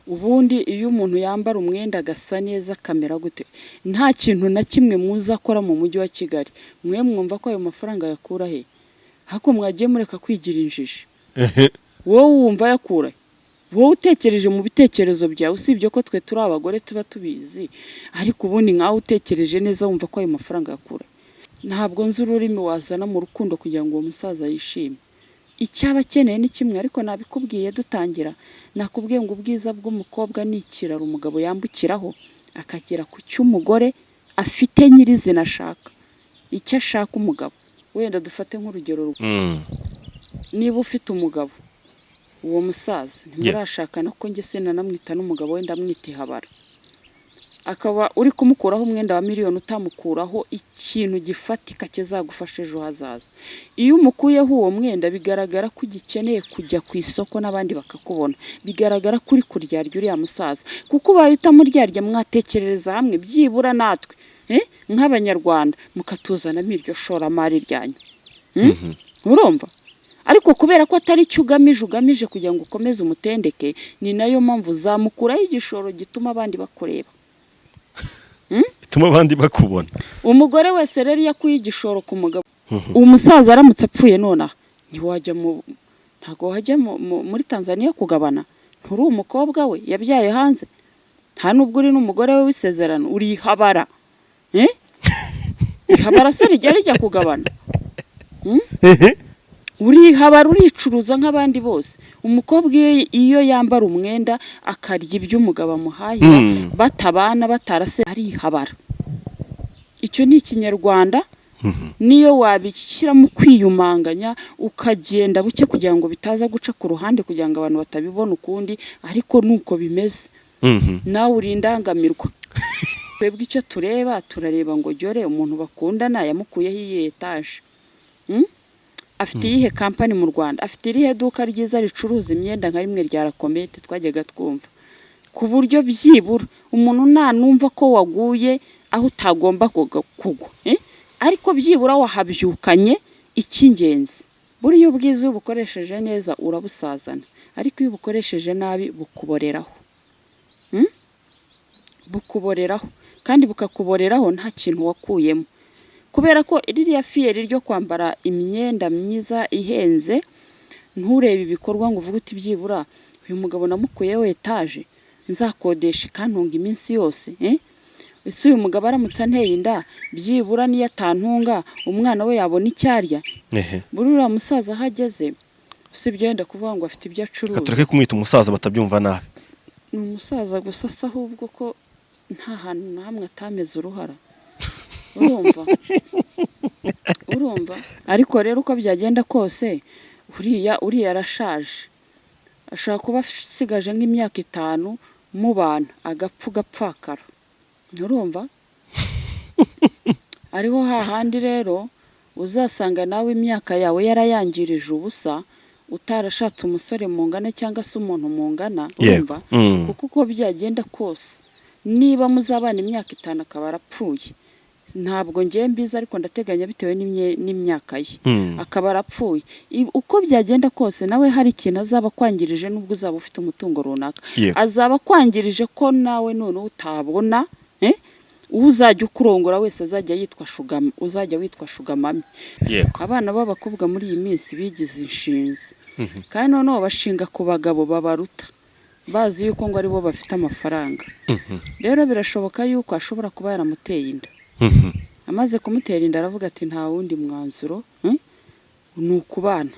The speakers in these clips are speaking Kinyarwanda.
Ubundi iyo umuntu yambara umwenda agasa neza, akamera gute, nta kintu na kimwe muzi akora mu mujyi wa Kigali, mwe mwumva ko ayo mafaranga yakura he? Hako mwagiye mureka kwigira injiji. Wowe wumva yakura he? Wowe utekereje mu bitekerezo byawe, usibye ko twe turi abagore tuba tubizi, ariko ubundi nkawe utekereje neza wumva ko ayo mafaranga yakura he? Ntabwo nzi ururimi wazana mu rukundo kugira ngo uwo musaza yishime. Icyaba akeneye ni kimwe, ariko nabikubwiye dutangira, nakubwiye ngo ubwiza bw'umukobwa ni ikiraro umugabo yambukiraho akagera ku cy'umugore afite nyirizina ashaka, icyo ashaka umugabo. Wenda dufate nk'urugero, niba ufite umugabo, uwo musaza ntimurashakana, ko njye sinanamwita n'umugabo, wenda amwita ihabara, akaba uri kumukuraho umwenda wa miliyoni, utamukuraho ikintu gifatika kizagufasha ejo hazaza. Iyo umukuyeho uwo mwenda, bigaragara ko ugikeneye kujya ku isoko n'abandi bakakubona, bigaragara ko uri kuryarya uriya musaza, kuko ubaye utamuryarya mwatekerereza hamwe byibura natwe nk'Abanyarwanda mukatuzanamo iryo shoramari ryanyu. Urumva? Ariko kubera ko atari cyo ugamije, ugamije kugira ngo ukomeze umutendeke, ni nayo mpamvu uzamukuraho igishoro gituma abandi bakureba. Bituma abandi bakubona. Umugore wese rero iyo akuye igishoro ku mugabo, umusaza aramutse apfuye nonaha, ntiwajya mu ntabwo wajya muri Tanzania kugabana. Nturi umukobwa we yabyaye hanze, nta nubwo uri n'umugore we w'isezerano, uri ihabara. Eh? Ihabara se rijya rijya kugabana? Urihabara, uricuruza nk'abandi bose. Umukobwa iyo yambara umwenda, akarya ibyo umugabo amuhahira, batabana, batarase, arihabara. Icyo ni Ikinyarwanda. Niyo wabishyiramo kwiyumanganya, ukagenda buke kugira ngo bitaza guca ku ruhande, kugira ngo abantu batabibona ukundi, ariko nuko bimeze. Nawe uri indangamirwa. Twebwe icyo tureba, turareba ngo jyore umuntu bakundana yamukuyeho iyi etaje? Afite iyihe kampani mu Rwanda? Afite irihe duka ryiza ricuruza imyenda nka rimwe rya rakomete twajyaga twumva, ku buryo byibura umuntu nanumva ko waguye aho utagomba kugwa, eh? Ariko byibura wahabyukanye icy'ingenzi. Buriya ubwiza iyo ubukoresheje neza urabusazana, ariko iyo ubukoresheje nabi bukuboreraho. Bukuboreraho kandi bukakuboreraho nta kintu wakuyemo, kubera ko ririya fierté ryo kwambara imyenda myiza ihenze, nturebe ibikorwa ngo uvuge uti: "Byibura uyu mugabo namukuyeho etaje nzakodesha ikantunga iminsi yose, eh? Ese uyu mugabo aramutse anteye inda, byibura niyo atantunga umwana we yabona icyo arya?" Buri uriya musaza aho ageze, usibye wenda kuvuga ngo afite ibyo Reka acuruza. Tureke kumwita umusaza, batabyumva nabi. Ni umusaza gusa se ahubwo ko nta hantu na hamwe atameze uruhara? Urumva, urumva? Ariko rero uko byagenda kose, uriya arashaje, ashobora kuba asigaje nk'imyaka 5 mubana, agapfa ugapfakara. Urumva, ariho hahandi rero uzasanga nawe imyaka yawe yarayangirije ubusa, utarashatse umusore mungana cyangwa se umuntu mungana. Urumva? Kuko uko byagenda kose, niba muzabana imyaka 5 akaba arapfuye, ntabwo ngiye mbizi, ariko ndateganya bitewe n'imyaka ye, akaba arapfuye, uko byagenda kose nawe hari ikintu azaba akwangirije. Nubwo uzaba ufite umutungo runaka, azaba akwangirije ko nawe noneho utabona, eh? Uzajya ukurongora wese azajya yitwa sugar, uzajya witwa sugar mummy. Abana b'abakobwa muri iyi minsi bigize inshinzi, kandi noneho bashinga ku bagabo babaruta, bazi yuko ngo aribo bafite amafaranga. Rero birashoboka yuko ashobora kuba yaramuteye inda. Amaze kumutera inda, aravuga ati: "Nta wundi mwanzuro, Ni ukubana."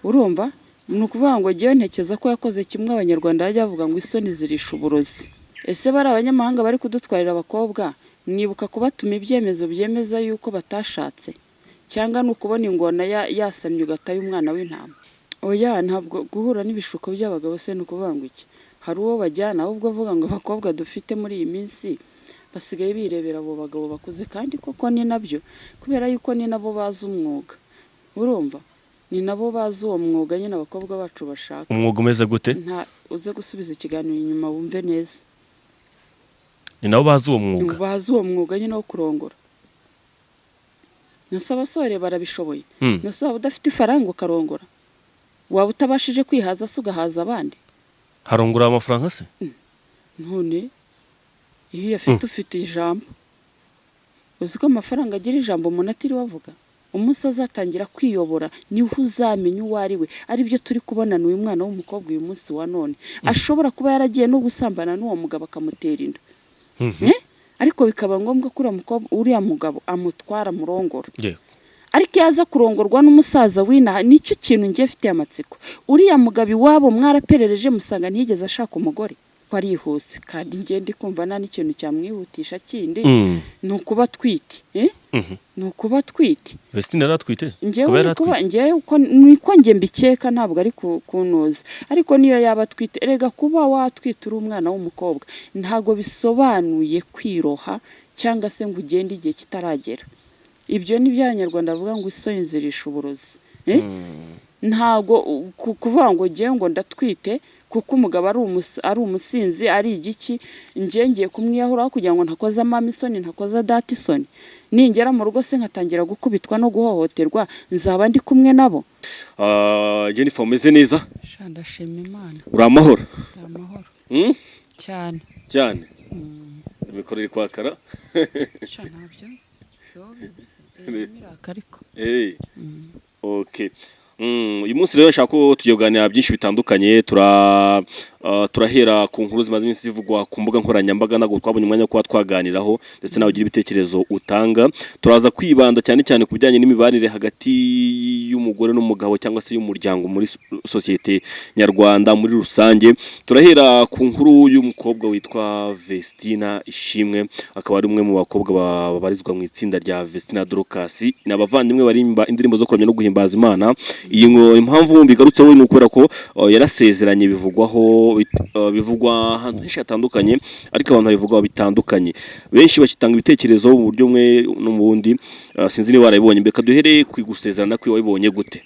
Urumva, ni ukuvuga ngo ngewe ntekereza ko yakoze kimwe Abanyarwanda bajya bavuga ngo isoni zirisha uburozi. Ese bari abanyamahanga bari kudutwarira abakobwa, mwibuka kubatuma ibyemezo byemeza yuko batashatse, cyangwa ni ukubona ingona yasamye ugatayo umwana w'intama? Oya, ntabwo guhura n'ibishuko by'abagabo se ni ukuvuga ngo iki? Hari uwo bajyana? Ahubwo avuga ngo abakobwa dufite muri iyi minsi basigaye birebera abo bagabo bakuze, kandi koko ni nabyo, kubera yuko ni nabo bazi umwuga. Urumva, ni nabo bazi uwo mwuga nyine abakobwa bacu bashaka. Umwuga umeze gute? Nta uze gusubiza ikiganiro inyuma wumve neza. Ni nabo bazi uwo mwuga? Bazi uwo mwuga nyine wo kurongora. Nose abasore barabishoboye? Nose waba udafite ifaranga ukarongora? Waba utabashije kwihaza se ugahaza abandi? Harungura amafaranga se? None iyo uyafite ufite ijambo. Uzi ko amafaranga agira ijambo umuntu atiriwe avuga? Umunsi azatangira kwiyobora niho uzamenya uwo ari we. Aribyo turi kubonana uyu mwana w'umukobwa uyu munsi wa none, ashobora kuba yaragiye no gusambana n'uwo mugabo akamutera inda. Eh? Ariko bikaba ngombwa ko uriya mukobwa, uriya mugabo amutwara, amurongora. Ariko iyo aza kurongorwa n'umusaza w'inaha, nicyo kintu ngiye mfitiye amatsiko. Uriya mugabo iwabo mwaraperereje musanga ntiyigeze ashaka umugore? Ko arihuse, kandi ngiye ndi kumva nta n'ikintu cyamwihutisha kindi. Ni ukuba atwite, eh? Ni ukuba atwite. Vestine yari atwite? Njyewe Akaba yari ni kuba atwite? Njyewe uko niko njye mbikeka, ntabwo ari kunoza, ariko niyo yaba atwite, erega kuba watwita uri umwana w'umukobwa ntabwo bisobanuye kwiroha cyangwa se ngo ugende igihe kitaragera. Ibyo ni byo Abanyarwanda bavuga ngo isoni zirisha uburozi, eh? Ntabwo kuvuga ngo ngewe ngo ndatwite kuko umugabo ari umusinzi, ari igiki, njye ngiye kumwiyahuraho kugira ngo ntakoza mama isoni, ntakoza data isoni. Ningera mu rugo se nkatangira gukubitwa no guhohoterwa, nzaba ndi kumwe nabo? Jennifer, umeze neza? Sha, ndashima Imana. Uri amahoro? Ndi amahoro. Cyane. Cyane. Mikoro iri kwakara. Sha, ntabyo nzi, si wowe ubizi se? Miraka ariko. Okay. Uyu munsi rero nshaka ko tugiye kuganira byinshi bitandukanye. Turahera ku nkuru zimaze iminsi zivugwa ku mbuga nkoranyambaga, ntabwo twabonye umwanya wo kuba twaganiraho, ndetse nawe ugira ibitekerezo utanga. Turaza kwibanda cyane cyane ku bijyanye n'imibanire hagati y'umugore n'umugabo cyangwa se y'umuryango muri sosiyete nyarwanda muri rusange. Turahera ku nkuru y'umukobwa witwa Vestina Ishimwe, akaba ari umwe mu bakobwa babarizwa mu itsinda rya Vestina Dorcas. Ni abavandimwe barimba indirimbo zo kuramya no guhimbaza Imana. Iyi ngo impamvu mbigarutseho ni ukubera ko yarasezeranye, bivugwaho bivugwa ahantu henshi hatandukanye, ariko abantu babivugaho bitandukanye, benshi bakitanga ibitekerezo mu buryo bumwe no mu bundi. Sinzi niba warabibonye. Mbeka duhereye ku gusezerana kwiwe, wabibonye gute?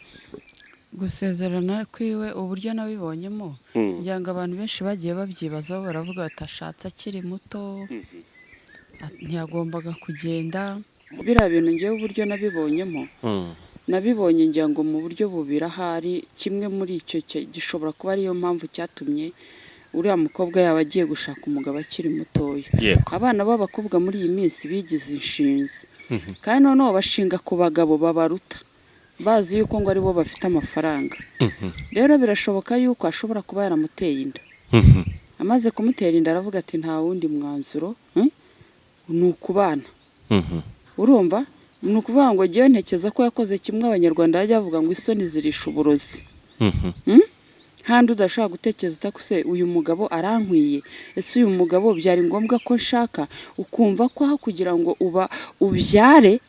Gusezerana kwiwe, uburyo nabibonyemo, ngira ngo abantu benshi bagiye babyibazaho, baravuga bati ashatse akiri muto, ntiyagombaga kugenda. Biriya bintu ngewe uburyo nabibonyemo, nabibonye ngira ngo mu buryo bubiri ahari. Kimwe muri icyo gishobora kuba ariyo mpamvu cyatumye uriya mukobwa yaba agiye gushaka umugabo akiri mutoya. Abana b'abakobwa muri iyi minsi bigize inshinzi, kandi noneho bashinga ku bagabo babaruta, bazi yuko ngo aribo bafite amafaranga. Rero birashoboka yuko ashobora kuba yaramuteye inda. Amaze kumutera inda aravuga ati nta wundi mwanzuro, Ni ukubana. Urumva, ni ukuvuga ngo ngewe ntekereza ko yakoze kimwe Abanyarwanda bajya bavuga ngo isoni zirisha uburozi. Handi udashobora gutekereza utakuse uyu mugabo arankwiye, ese uyu mugabo byari ngombwa ko nshaka? Ukumva ko aho kugira ngo uba ubyare,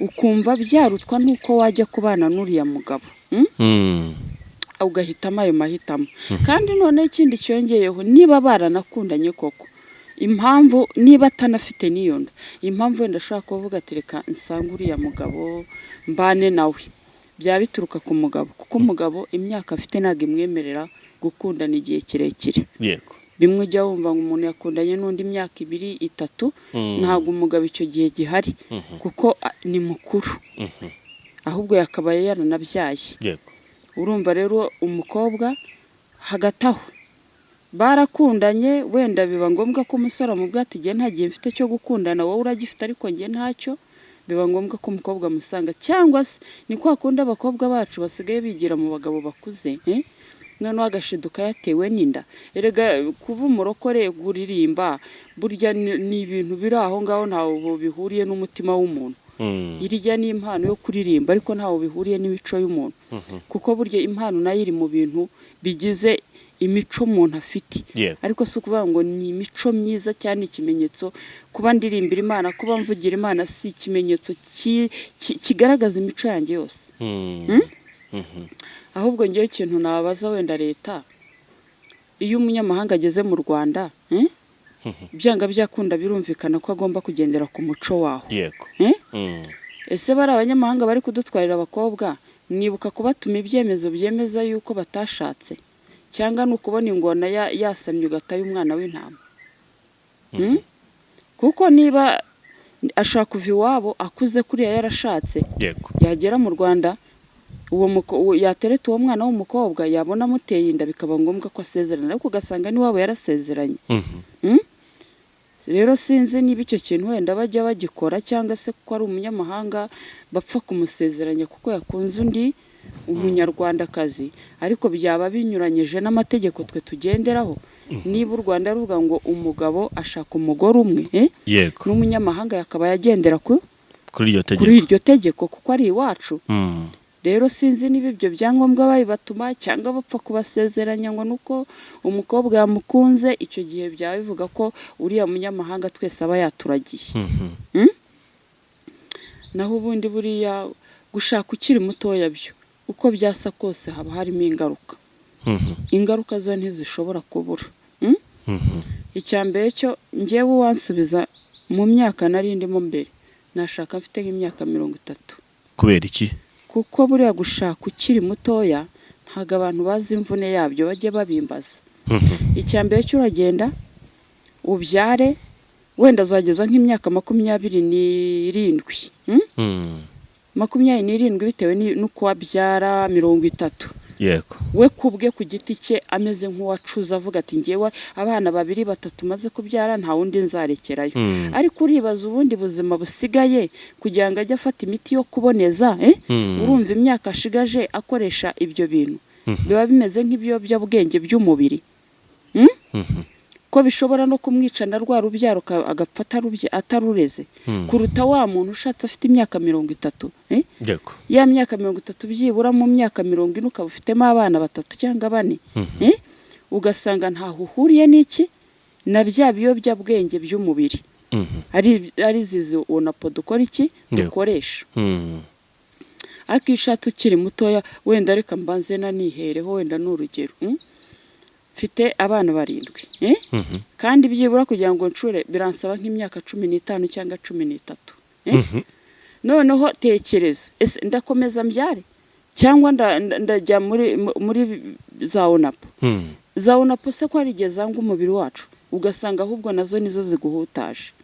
ukumva byarutwa n'uko wajya kubana n'uriya mugabo, Ugahitamo ayo mahitamo. Kandi noneho ikindi cyongeyeho, niba baranakundanye koko, impamvu niba atanafite n'iyo nda, impamvu wenda ashobora kuvuga ati reka nsange uriya mugabo mbane nawe, byaba bituruka ku mugabo, kuko umugabo imyaka afite ntabwo imwemerera gukundana igihe kirekire. Bimwe ujya wumva ngo umuntu yakundanye n'undi imyaka 2, 3, ntabwo umugabo icyo gihe gihari, kuko ni mukuru, ahubwo yakabaye yaranabyaye. Urumva rero umukobwa hagati aho barakundanye, wenda biba ngombwa ko umusore amubwira ati njye nta gihe mfite cyo gukundana, wowe uragifite ariko njye ntacyo. Biba ngombwa ko umukobwa amusanga, cyangwa se ni kwa kundi abakobwa bacu basigaye bigira mu bagabo bakuze, Noneho agashiduka yatewe n'inda. Erega kuba umurokore, kuririmba burya ni ibintu biri aho ngaho, ntaho bihuriye n'umutima w'umuntu. Irya ni impano yo kuririmba, ariko ntaho bihuriye n'imico y'umuntu, kuko burya impano nayo iri mu bintu bigize imico umuntu afite. Ariko si ukuvuga ngo ni imico myiza cyane ikimenyetso. Kuba ndirimbira Imana, kuba mvugira Imana, si ikimenyetso kigaragaza imico yanjye yose. Ahubwo ngewe ikintu nabaza wenda leta, iyo umunyamahanga ageze mu Rwanda, byanga byakunda birumvikana ko agomba kugendera ku muco waho. Ese bari abanyamahanga bari kudutwarira abakobwa, mwibuka kubatuma ibyemezo byemeza yuko batashatse? Cyangwa ni ukubona ingona yasamye ugatayo umwana w'intama? Kuko niba ashaka kuva iwabo akuze kuriya yarashatse, yagera mu Rwanda Uwo yatereta uwo mwana w'umukobwa, yabona amuteye inda, bikaba ngombwa ko asezerana, ariko ugasanga n'iwabo yarasezeranye. Rero sinzi niba icyo kintu wenda bajya bagikora, cyangwa se kuko ari umunyamahanga bapfa kumusezeranya kuko yakunze undi umunyarwandakazi, ariko byaba binyuranyije n'amategeko twe tugenderaho. Niba u Rwanda ruvuga ngo umugabo ashaka umugore umwe, Yego. n'umunyamahanga yakaba yagendera kuri iryo kuri tegeko. Iryo tegeko kuko ari iwacu. Rero sinzi niba ibyo byangombwa babibatuma cyangwa bapfa kubasezeranya ngo nuko umukobwa yamukunze. Icyo gihe byaba bivuga ko uriya munyamahanga twese aba yaturagiye. Naho ubundi buriya gushaka ukiri mutoya byo, uko byasa kose haba harimo ingaruka. Ingaruka zo ntizishobora kubura. Icya mbere cyo, njyewe uwansubiza mu myaka nari ndimo mbere, nashaka mfite nk'imyaka 30. Kubera iki? Kuko buriya gushaka ukiri mutoya, ntabwo abantu bazi imvune yabyo, bajye babimbaza. Icya mbere cyo, uragenda ubyare, wenda uzageza nk'imyaka 27, 27, bitewe n'uko wabyara, 30. We kubwe ku giti cye ameze nk'uwacuze, avuga ati: "Ngewe abana babiri, batatu maze kubyara, nta wundi nzarekerayo." Ariko uribaza ubundi buzima busigaye kugira ngo ajye afata imiti yo kuboneza, eh? Urumva imyaka ashigaje akoresha ibyo bintu biba bimeze nk'ibiyobyabwenge by'umubiri, Ko bishobora no kumwica na rwa rubyaro, agapfa atarureze, kuruta wa muntu ushatse afite imyaka 30, eh? Ya myaka 30, byibura mu myaka 40 ukaba ufitemo abana batatu cyangwa bane, eh? Ugasanga ntaho uhuriye n'iki, na bya biyobyabwenge by'umubiri, ari zizi onapo dukora iki, dukoresha. Ariko iyo ushatse ukiri mutoya, wenda reka mbanze nanihereho, wenda ni urugero, Mfite abana barindwi, eh? Kandi byibura kugira ngo ncure biransaba nk'imyaka 15 cyangwa 13, eh? Noneho tekereza, ese ndakomeza mbyare cyangwa ndajya muri za onapo? Za onapo se ko hari igihe zanga umubiri wacu, ugasanga ahubwo nazo nizo ziguhutaje,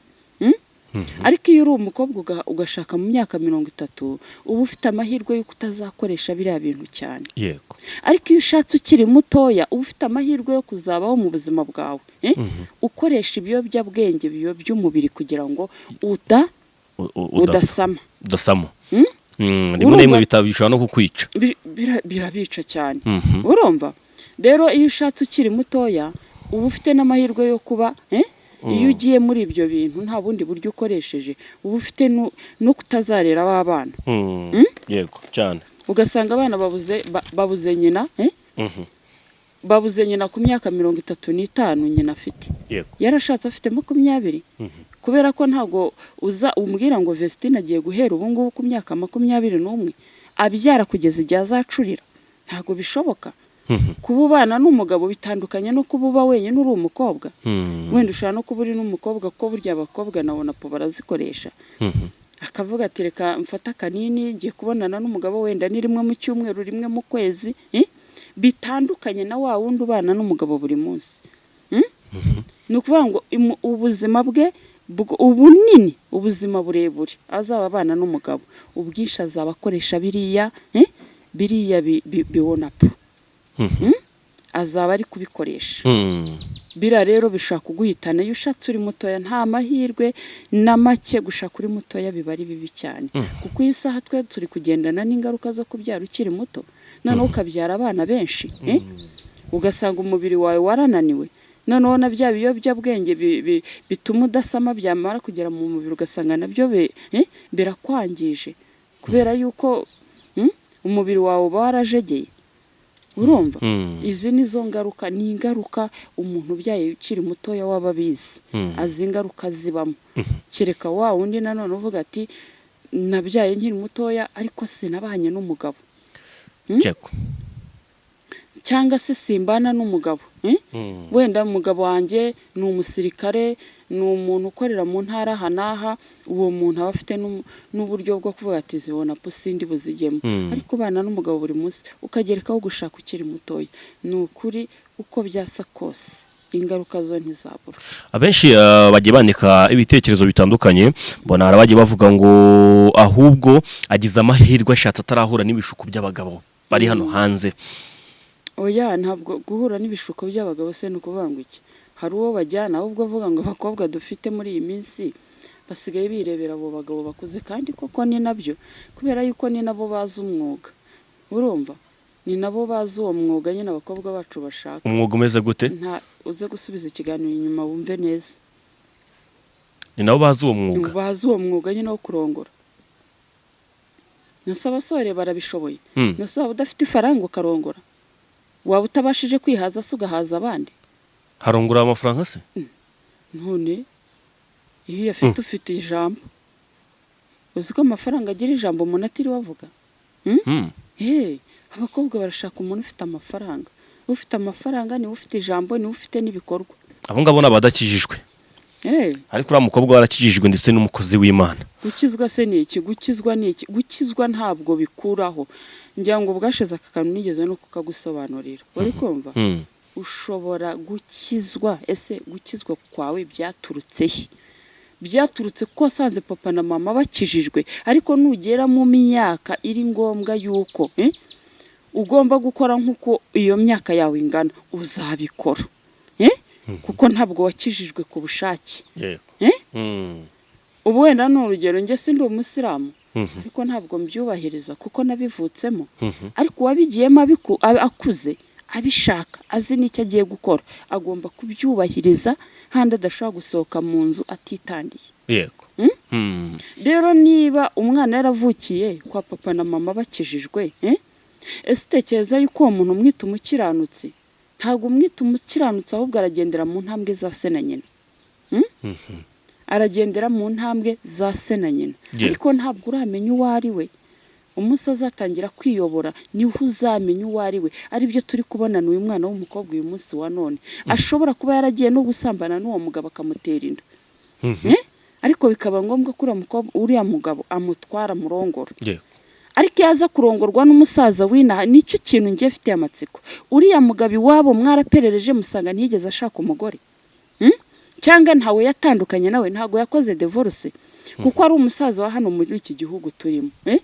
Ariko iyo uri umukobwa ugashaka mu myaka 30, uba ufite amahirwe y'uko utazakoresha biriya bintu cyane. Ariko iyo ushatse ukiri mutoya, uba ufite amahirwe yo kuzabaho mu buzima bwawe, eh? Ukoresha ibiyobyabwenge biyobya umubiri kugira ngo udasama. Udasama. Rimwe na rimwe bishobora no kukwica. Birabica cyane. Urumva rero, iyo ushatse ukiri mutoya, uba ufite n'amahirwe yo kuba, eh? Iyo ugiye muri ibyo bintu nta bundi buryo ukoresheje, uba ufite no kutazarera b'abana. Yego cyane. Ugasanga abana babuze nyina, eh? Babuze nyina ku myaka 35 nyina afite, yarashatse afite 20. Kubera ko ntabwo uza umbwira ngo Vestine agiye guhera ubu ngubu ku myaka 21 abyara kugeza igihe azacurira, ntabwo bishoboka. Kuba ubana n'umugabo bitandukanye no kuba uba wenyine uri umukobwa. Wenda ushobora no kuba uri n'umukobwa, kuko burya abakobwa na onapo barazikoresha. Akavuga ati: "Reka mfate akanini, ngiye kubonana n'umugabo wenda ni rimwe mu cyumweru, rimwe mu kwezi," eh? Bitandukanye na wa wundi ubana n'umugabo buri munsi, Ni ukuvuga ngo ubuzima bwe ubunini, ubuzima burebure azaba abana n'umugabo, ubwinshi azaba akoresha biriya, eh? Biriya biwonapo, Azaba ari kubikoresha. Biriya rero bishobora kuguhitana iyo ushatse uri mutoya. Nta mahirwe na make, gushaka uri mutoya biba ari bibi cyane, kuko iyi saha twe turi kugendana n'ingaruka zo kubyara ukiri muto, noneho ukabyara abana benshi, eh? Ugasanga umubiri wawe warananiwe, noneho na bya biyobyabwenge bituma udasama byamara kugera mu mubiri, ugasanga nabyo birakwangije, kubera yuko umubiri wawe uba warajegeye. Urumva, izi ni zo ngaruka, ni ingaruka umuntu ubyaye ukiri mutoya waba abizi, azi ingaruka zibamo, kereka wa wundi nanone uvuga ati: "Nabyaye nkiri mutoya ariko sinabanye n'umugabo, cyangwa se simbana n'umugabo, eh? Wenda umugabo wanjye ni umusirikare, ni umuntu ukorera mu ntara aha n'aha." Uwo muntu aba afite n'uburyo bwo kuvuga ati: "Zibona po sindi buzigemo." Ariko ubana n'umugabo buri munsi, ukagerekaho gushaka ukiri mutoya, ni ukuri uko byasa kose Ingaruka zo ntizabura. Abenshi bagiye bandika ibitekerezo bitandukanye. Mbona hari abagiye bavuga ngo ahubwo agize amahirwe ashatse atarahura n'ibishuko by'abagabo bari hano hanze. Oya, ntabwo guhura n'ibishuko by'abagabo se ni ukuvuga ngo iki? Hari uwo bajyana, ahubwo avuga ngo abakobwa dufite muri iyi minsi basigaye birebera abo bagabo bakuze. Kandi koko ni nabyo, kubera yuko ni nabo bazi umwuga. Urumva, ni nabo bazi uwo mwuga nyine abakobwa bacu bashaka. Umwuga umeze gute? Nta uze gusubiza ikiganiro inyuma wumve neza. Ni nabo bazi uwo mwuga. Bazi uwo mwuga nyine wo kurongora. Nose abasore barabishoboye? Nose waba udafite ifaranga ukarongora? Waba utabashije kwihaza se ugahaza abandi? Harongora amafaranga se? None iyo uyafite ufite ijambo. Uzi ko amafaranga agira ijambo umuntu atiriwe avuga? Abakobwa barashaka umuntu ufite amafaranga. Ufite amafaranga niwe ufite ijambo, niwe ufite n'ibikorwa. Abo ngabo ni abadakijijwe. Ariko uriya mukobwa warakijijwe ndetse n'umukozi w'Imana. Gukizwa se ni iki? Gukizwa ni iki? Gukizwa ntabwo bikuraho. Ngira ngo ubwashize aka kantu nigeze no kukagusobanurira. Uri kumva? Ushobora gukizwa. Ese gukizwa kwawe byaturutse he? Byaturutse ko wasanze papa na mama bakijijwe. Ariko nugera mu myaka iri ngombwa yuko ugomba gukora nk'uko iyo myaka yawe ingana, uzabikora. Kuko ntabwo wakijijwe ku bushake. Ubu wenda ni urugero, njye si ndi umusilamu, ariko ntabwo mbyubahiriza kuko nabivutsemo. Ariko uwabigiyemo akuze, abishaka, azi n'icyo agiye gukora, agomba kubyubahiriza, handi adashobora gusohoka mu nzu atitandiye. Rero niba umwana yaravukiye kwa papa na mama bakijijwe, ese utekereza yuko uwo muntu umwita umukiranutsi? Ntabwo umwita umukiranutsi, ahubwo aragendera mu ntambwe za se na nyina. Aragendera mu ntambwe za se na nyina. Ariko ntabwo uramenya uwo ari we. Umunsi azatangira kwiyobora niho uzamenya uwo ari we. Aribyo turi kubonana uyu mwana w'umukobwa uyu munsi wa none, ashobora kuba yaragiye no gusambana n'uwo mugabo akamutera inda. Ariko bikaba ngombwa ko uriya mugabo amutwara, amurongora. Ariko iyo aza kurongorwa n'umusaza w'inaha, nicyo kintu ngiye mfitiye amatsiko. Uriya mugabo iwabo mwaraperereje musanga ntiyigeze ashaka umugore? Cyangwa ntawe yatandukanye nawe, ntabwo yakoze divorce, kuko ari umusaza wa hano muri iki gihugu turimo, eh?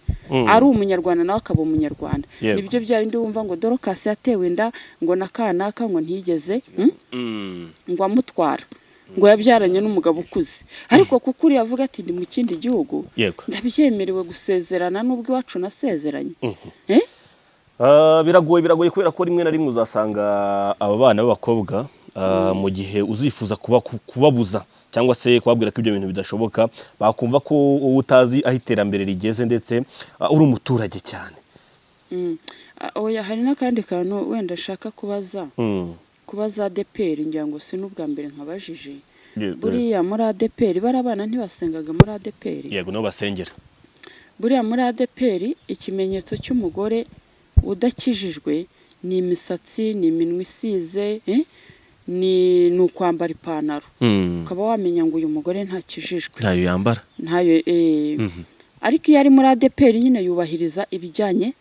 Ari umunyarwanda nawe akaba umunyarwanda. Nibyo bya bindi wumva ngo Dorcas yatewe inda ngo na kanaka, ngo ntiyigeze, ngo amutwara, ngo yabyaranye n'umugabo ukuze. Ariko kuko uriya avuga ati ndi mu kindi gihugu, ndabyemerewe gusezerana n'ubwo iwacu nasezeranye. Eh? Biragoye, biragoye, kubera ko rimwe na rimwe uzasanga aba bana b'abakobwa, mu gihe uzifuza kubabuza cyangwa se kubabwira ko ibyo bintu bidashoboka, bakumva ko wowe utazi aho iterambere rigeze, ndetse uri umuturage cyane. Oya, hari n'akandi kantu wenda ashaka kubaza. Kubaza ADEPR, ngira ngo si n'ubwa mbere nkabajije. Buriya muri ADEPR bari abana ntibasengaga muri ADEPR? Yego, nibo basengera. Buriya muri ADEPR ikimenyetso cy'umugore udakijijwe ni imisatsi, ni iminwa isize, ni ukwambara ipantaro, ukaba wamenya ngo uyu mugore ntakijijwe. Ntayo yambara. Ntayo. Ariko iyo ari muri ADEPR nyine yubahiriza ibijyanye,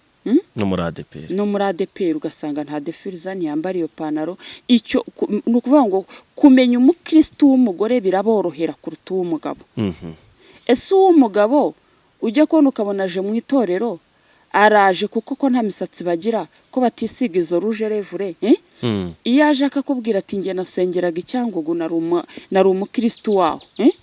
No muri ADEPR. No muri ADEPR ugasanga nta defiriza, ntiyambara iyo pantaro. Icyo ni ukuvuga ngo kumenya umukristo w'umugore biraborohera kuruta uw'umugabo. Ese uw'umugabo ujya kubona ukabona aje mu itorero, araje kuko ko nta misatsi bagira, ko batisiga izo rouge à lèvres, eh? Iyo aje akakubwira ati njye nasengeraga i Cyangugu, nari umukristo waho, eh?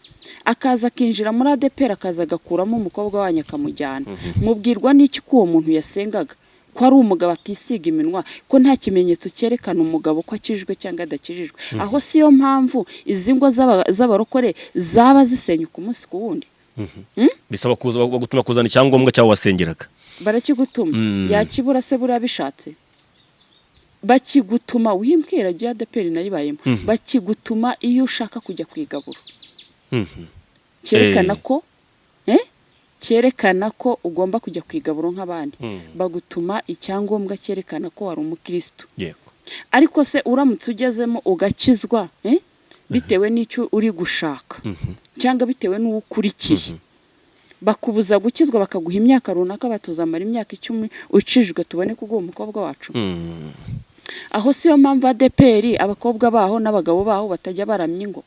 Akaza akinjira muri ADEPR, akaza agakuramo umukobwa wanyu akamujyana, mubwirwa n'iki ko uwo muntu yasengaga, ko ari umugabo atisiga iminwa, ko nta kimenyetso cyerekana umugabo ko akijijwe cyangwa adakijijwe? Aho si yo mpamvu izi ngo z'abarokore zaba zisenyuka umunsi ku wundi? Bisaba kuza bagutuma kuzana icyangombwa cy'aho wasengeraga. Barakigutuma. Yakibura se buriya bishatse? Bakigutuma, wimbwira agiye ADEPR nayibayemo, bakigutuma iyo ushaka kujya ku igaburo, cyerekana ko, cyerekana ko ugomba kujya ku igaburo nk'abandi. Bagutuma icyangombwa cyerekana ko wari umukristo. Ariko se uramutse ugezemo ugakizwa, bitewe n'icyo uri gushaka cyangwa bitewe n'uwo ukurikiye, bakubuza gukizwa, bakaguha imyaka runaka, batuzamara imyaka 10 ukijijwe tubone kuguha umukobwa wacu? Aho siyo mpamvu ADEPR abakobwa baho n'abagabo baho batajya baramya ingo?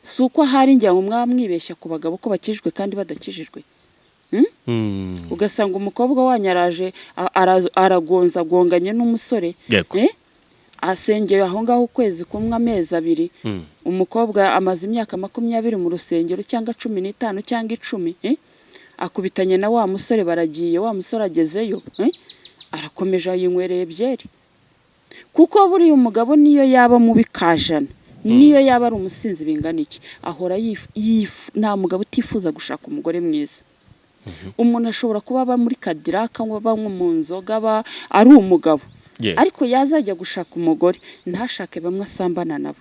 Si uko ahari ngira ngo mwaba mwibeshya ku bagabo ko bakijijwe kandi badakijijwe. Ugasanga umukobwa wanyu araje aragonzagonganye n'umusore, asengeye aho ngaho ukwezi kumwe, amezi 2. Umukobwa amaze imyaka 20 mu rusengero, cyangwa 15, cyangwa 10, akubitanye na wa musore, baragiye, wa musore agezeyo, arakomeje yinywereye byeri. Kuko buriya umugabo niyo yaba mubi kajana, niyo yaba ari umusinzi bingana iki, ahora nta mugabo utifuza gushaka umugore mwiza. Umuntu ashobora kuba aba muri Cadillac, aba mu nzoga, aba ari umugabo, ariko yazajya gushaka umugore ntashake bamwe asambana nabo,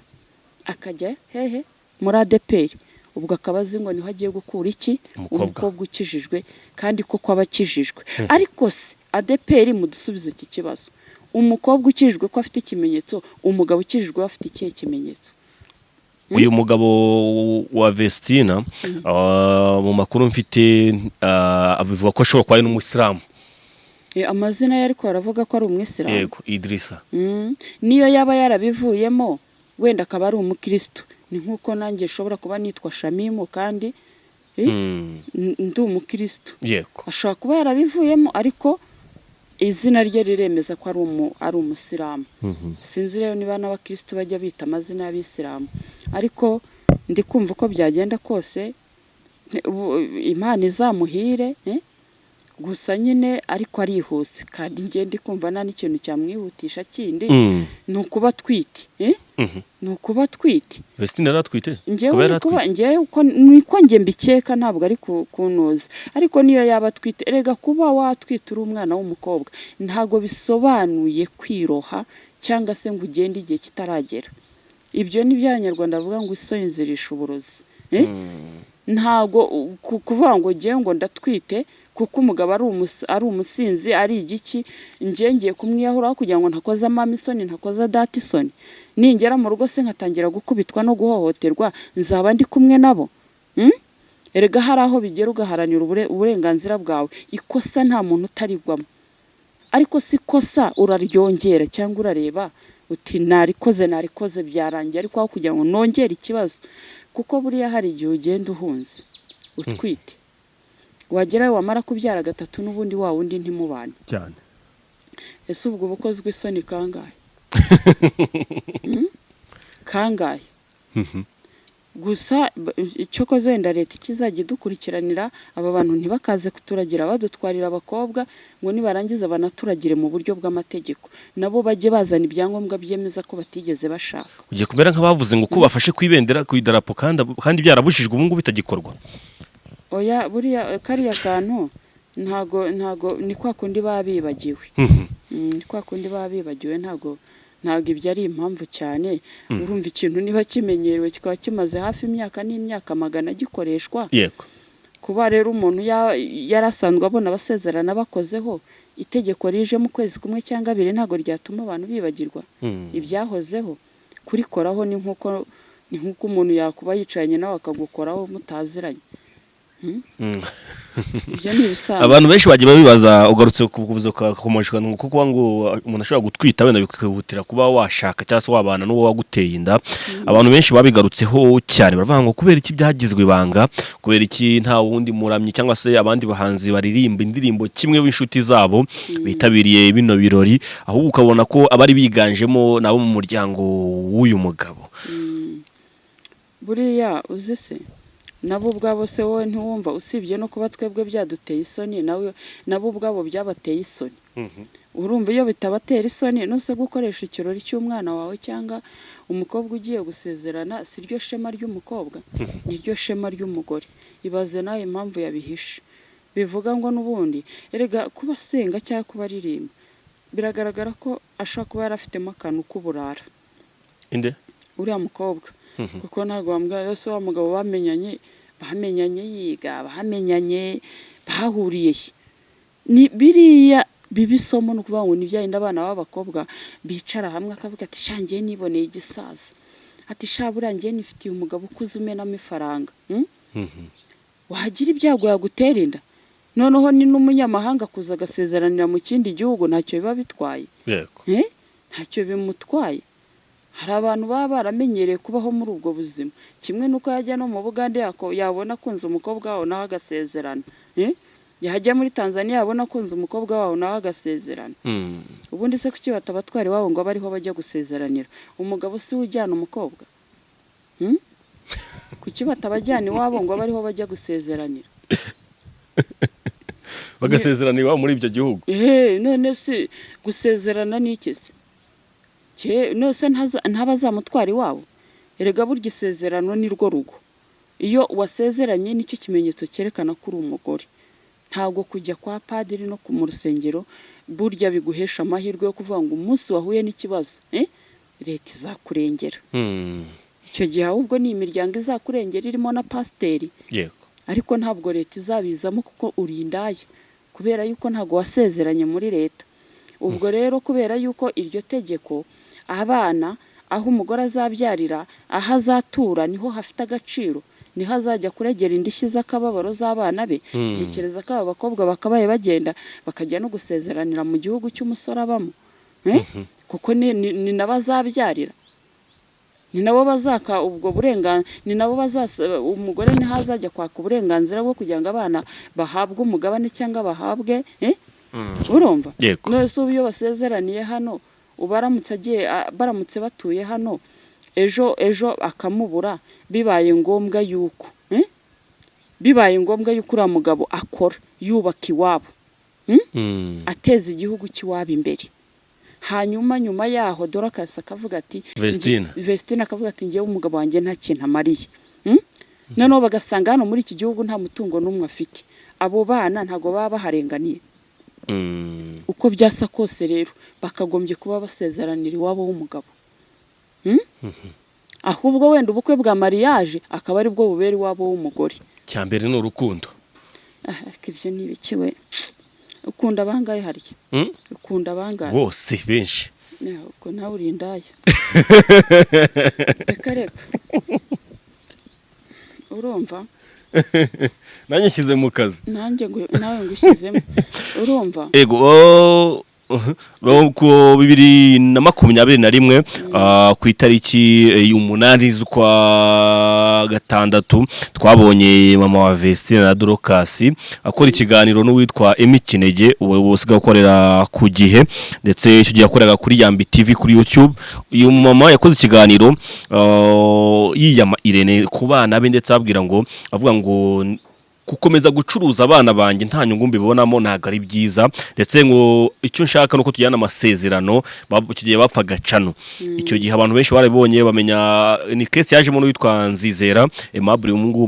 akajya hehe? Muri ADEPR. Ubwo akaba azi ngo niho agiye gukura iki? Umukobwa. Umukobwa ukijijwe, kandi koko aba akijijwe. Ariko se ADEPR, mudusubize iki kibazo: umukobwa ukijijwe ko afite ikimenyetso, umugabo ukijijwe we afite ikihe kimenyetso? Uyu mugabo wa Vestina, mu makuru mfite, bivuga ko ashobora kuba ari n'umuyisilamu. Amazina ye ariko aravuga ko ari umwisilamu. Yego, Idrissa. Niyo yaba yarabivuyemo, wenda akaba ari umukristo, ni nk'uko nanjye nshobora kuba nitwa Shamimu kandi ndi umukristo. Ashobora kuba yarabivuyemo, ariko izina rye riremeza ko ari umusilamu. Sinzi rero niba n'abakristo bajya bita amazina y'abisilamu, ariko ndi kumva uko byagenda kose Imana izamuhire, gusa nyine ariko arihuse, kandi njye ndi kumva nta n'ikintu cyamwihutisha kindi. Ni ukuba atwite, ni ukuba atwite. Vestine yari atwite? Njyewe Kuba yari ni kuba atwite? Njyewe uko niko njye mbikeka, ntabwo ari kuntuza, ariko niyo yaba atwite, erega kuba watwita uri umwana w'umukobwa ntabwo bisobanuye kwiroha cyangwa se ngo ugende igihe kitaragera. Ibyo ni byo Abanyarwanda bavuga ngo isoni zirisha uburozi, eh? Ntabwo kuvuga ngo ngewe ngo ndatwite kuko umugabo ari umusinzi, ari igiki, njye ngiye kumwiyahuraho kugira ngo ntakoza mama isoni, ntakoza data isoni. Ningera mu rugo se nkatangira gukubitwa no guhohoterwa, nzaba ndi kumwe nabo? Erega hari aho bigera ugaharanira uburenganzira bwawe. Ikosa nta muntu utarigwamo, ariko si ikosa uraryongera cyangwa urareba uti narikoze, narikoze, byarangiye, ariko aho kugira ngo nongere ikibazo. Kuko buriya hari igihe ugenda uhunze utwite, wagerayo wamara kubyara gatatu, n'ubundi wa wundi ntimubane. Ese ubwo uba ukozwe isoni kangahe? Kangahe? Gusa icyo koze, wenda leta ikizajya idukurikiranira aba bantu, ntibakaze kuturagira badutwarira abakobwa, ngo nibarangiza banaturagire mu buryo bw'amategeko, nabo bajye bazana ibyangombwa byemeza ko batigeze bashaka. Ugiye kumera nk'abavuze ngo ko bafashe ku ibendera, ku idarapo, kandi byarabujijwe, ubu ngubu bitagikorwa. Oya, buriya kariya kantu ntago ni kwa kundi baba bibagiwe. Ni kwa kundi baba bibagiwe, ntago ibyo ari impamvu cyane. Urumva ikintu niba kimenyerewe, kikaba kimaze hafi imyaka n'imyaka magana gikoreshwa, kuba rero umuntu yarasanzwe abona abasezerana bakozeho, itegeko rije mu kwezi kumwe cyangwa abiri ntabwo ryatuma abantu bibagirwa ibyahozeho. Kurikoraho ni nk'uko umuntu yakuba yicaranye nawe akagukoraho mutaziranye. Ibyo ni ibisanzwe. Abantu benshi bagiye babibaza. Ugarutse ku kuvuza kukomoshwa kuko kuba ngo umuntu ashobora gutwita wenda bikihutira kuba washaka cyangwa se wabana n'uwo waguteye inda. Abantu benshi babigarutseho cyane, baravuga ngo kubera iki byagizwe ibanga, kubera iki nta wundi muramyi cyangwa se abandi bahanzi baririmba indirimbo kimwe b'inshuti zabo bitabiriye bino birori, ahubwo ukabona ko abari biganjemo nabo mu muryango w'uyu mugabo. Buriya uzi se nabo ubwabo se, wowe ntiwumva, usibye no kuba twebwe byaduteye isoni, nawe nabo ubwabo byabateye isoni. Urumva iyo bitabatera isoni nuse gukoresha ikirori cy'umwana wawe cyangwa umukobwa ugiye gusezerana, si ryo shema ry'umukobwa, ni ryo shema ry'umugore? Ibaze nawe impamvu yabihishe. Bivuga ngo n'ubundi erega kuba asenga cyangwa kuba aririmba, biragaragara ko ashobora kuba yarafitemo akantu k'uburara. Inde? Uriya mukobwa, kuko ntabwo wambwira rero se wa mugabo bamenyanye yiga, bamenyanye bahuriye he? Ni biriya biba isomo. Ni ukuvuga ngo ni bya bindi abana b'abakobwa bicara hamwe akavuga ati: "Sha, njye niboneye igisaza," ati: "Sha, buriya njye nifitiye umugabo ukuze umenamo ifaranga." Wagira ibyago yagutera inda, noneho ni n'umunyamahanga kuza agasezeranira mu kindi gihugu, ntacyo biba bitwaye. Eh? Ntacyo bimutwaye. Hari abantu baba baramenyereye kubaho muri ubwo buzima, kimwe n'uko yajya no mu Bugande yabona akunze umukobwa wawe nawe agasezerana. Yajya muri Tanzania yabona akunze umukobwa wawe nawe agasezerana. Ubundi se kuki batabatwara iwabo ngo abe ariho bajya gusezeranira? Umugabo si we ujyana umukobwa? Kuki batabajyana iwabo ngo abe ariho bajya gusezeranira? Bagasezerana iwabo muri ibyo gihugu. None se gusezerana ni iki se? None ntaba azamutwara iwabo? Erega burya isezerano ni rwo rugo. Iyo wasezeranye nicyo kimenyetso cyerekana ko uri umugore. Ntabwo kujya kwa padiri no mu rusengero burya biguhesha amahirwe yo kuvuga ngo umunsi wahuye n'ikibazo, leta izakurengera. Icyo gihe ahubwo ni imiryango izakurengera irimo na pasiteri. Ariko ntabwo leta izabizamo kuko uri indaya, kubera yuko ntabwo wasezeranye muri leta. Ubwo rero kubera yuko iryo tegeko, abana aho umugore azabyarira, aho azatura niho hafite agaciro, niho azajya kuregera indishyi z'akababaro z'abana be. Ntekereza ko aba bakobwa bakabaye bagenda bakajya no gusezeranira mu gihugu cy'umusore abamo, kuko ni nabo azabyarira, ni nabo bazaka ubwo burenganzira, ni nabo bazasa umugore niho azajya kwaka uburenganzira bwo kugira ngo abana bahabwe umugabane cyangwa bahabwe, urumva? Yego. None se ubu iyo basezeraniye hano, ubaramutse agiye, baramutse batuye hano, ejo akamubura, bibaye ngombwa yuko, bibaye ngombwa yuko uriya mugabo akora yubaka iwabo, ateza igihugu cy'iwabo imbere, hanyuma nyuma yaho Dorcas akavuga ati Vestine. Vestine akavuga ati ngewe umugabo wanjye nta kintu amariye, Noneho bagasanga hano muri iki gihugu nta mutungo n'umwe afite, abo bana ntabwo baba baharenganiye. Uko byasa kose rero bakagombye kuba basezeranira iwabo w'umugabo, Ahubwo wenda ubukwe bwa mariage akaba aribwo bubera iwabo w'umugore. Cya mbere ni urukundo. Ariko ibyo ni ibiki we? Ukunda bangahe harya? Ukunda bangahe? Bose, benshi. Ubwo nawe uri indaya. Reka reka, urumva? Nanjye nshyize mu kazi. Nanjye ngo nawe ngushyizemo, urumva? Ego, ku 2021, ku itariki 8 z'ukwa gatandatu, twabonye mama wa Vestine na Dorcas akora ikiganiro n'uwitwa Emmy Kinege, ubu usigaye ukorera ku Gihe, ndetse icyo gihe yakoreraga kuri Yambi TV kuri YouTube. Uyu mama yakoze ikiganiro yiyama Irene ku bana be, ndetse ababwira ngo, avuga ngo gukomeza gucuruza abana banjye nta nyungu mbibonamo, ntabwo ari byiza, ndetse ngo icyo nshaka nuko tujyana amasezerano. Icyo gihe bapfaga cano. Icyo gihe abantu benshi barabibonye, bamenya ni case yajemo n'uwitwa Nzizera Aimable, ubu ngubu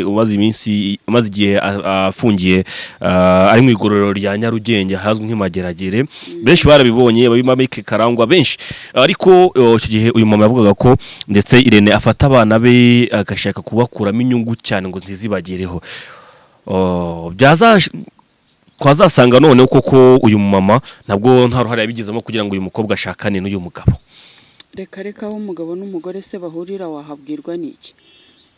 umaze iminsi, umaze igihe afungiye, ari mu igororero rya Nyarugenge ahazwi nk'imageragere. Benshi barabibonye, babima Mike Karangwa benshi. Ariko icyo gihe uyu mama yavugaga ko ndetse Irene afata abana be agashaka kubakuramo inyungu cyane ngo ntizibagereho. Oh, twazasanga noneho koko uyu mama nabwo nta ruhare yabigizemo kugira ngo uyu mukobwa ashakane n'uyu mugabo. Reka reka, aho umugabo n'umugore se bahurira wahabwirwa n'iki?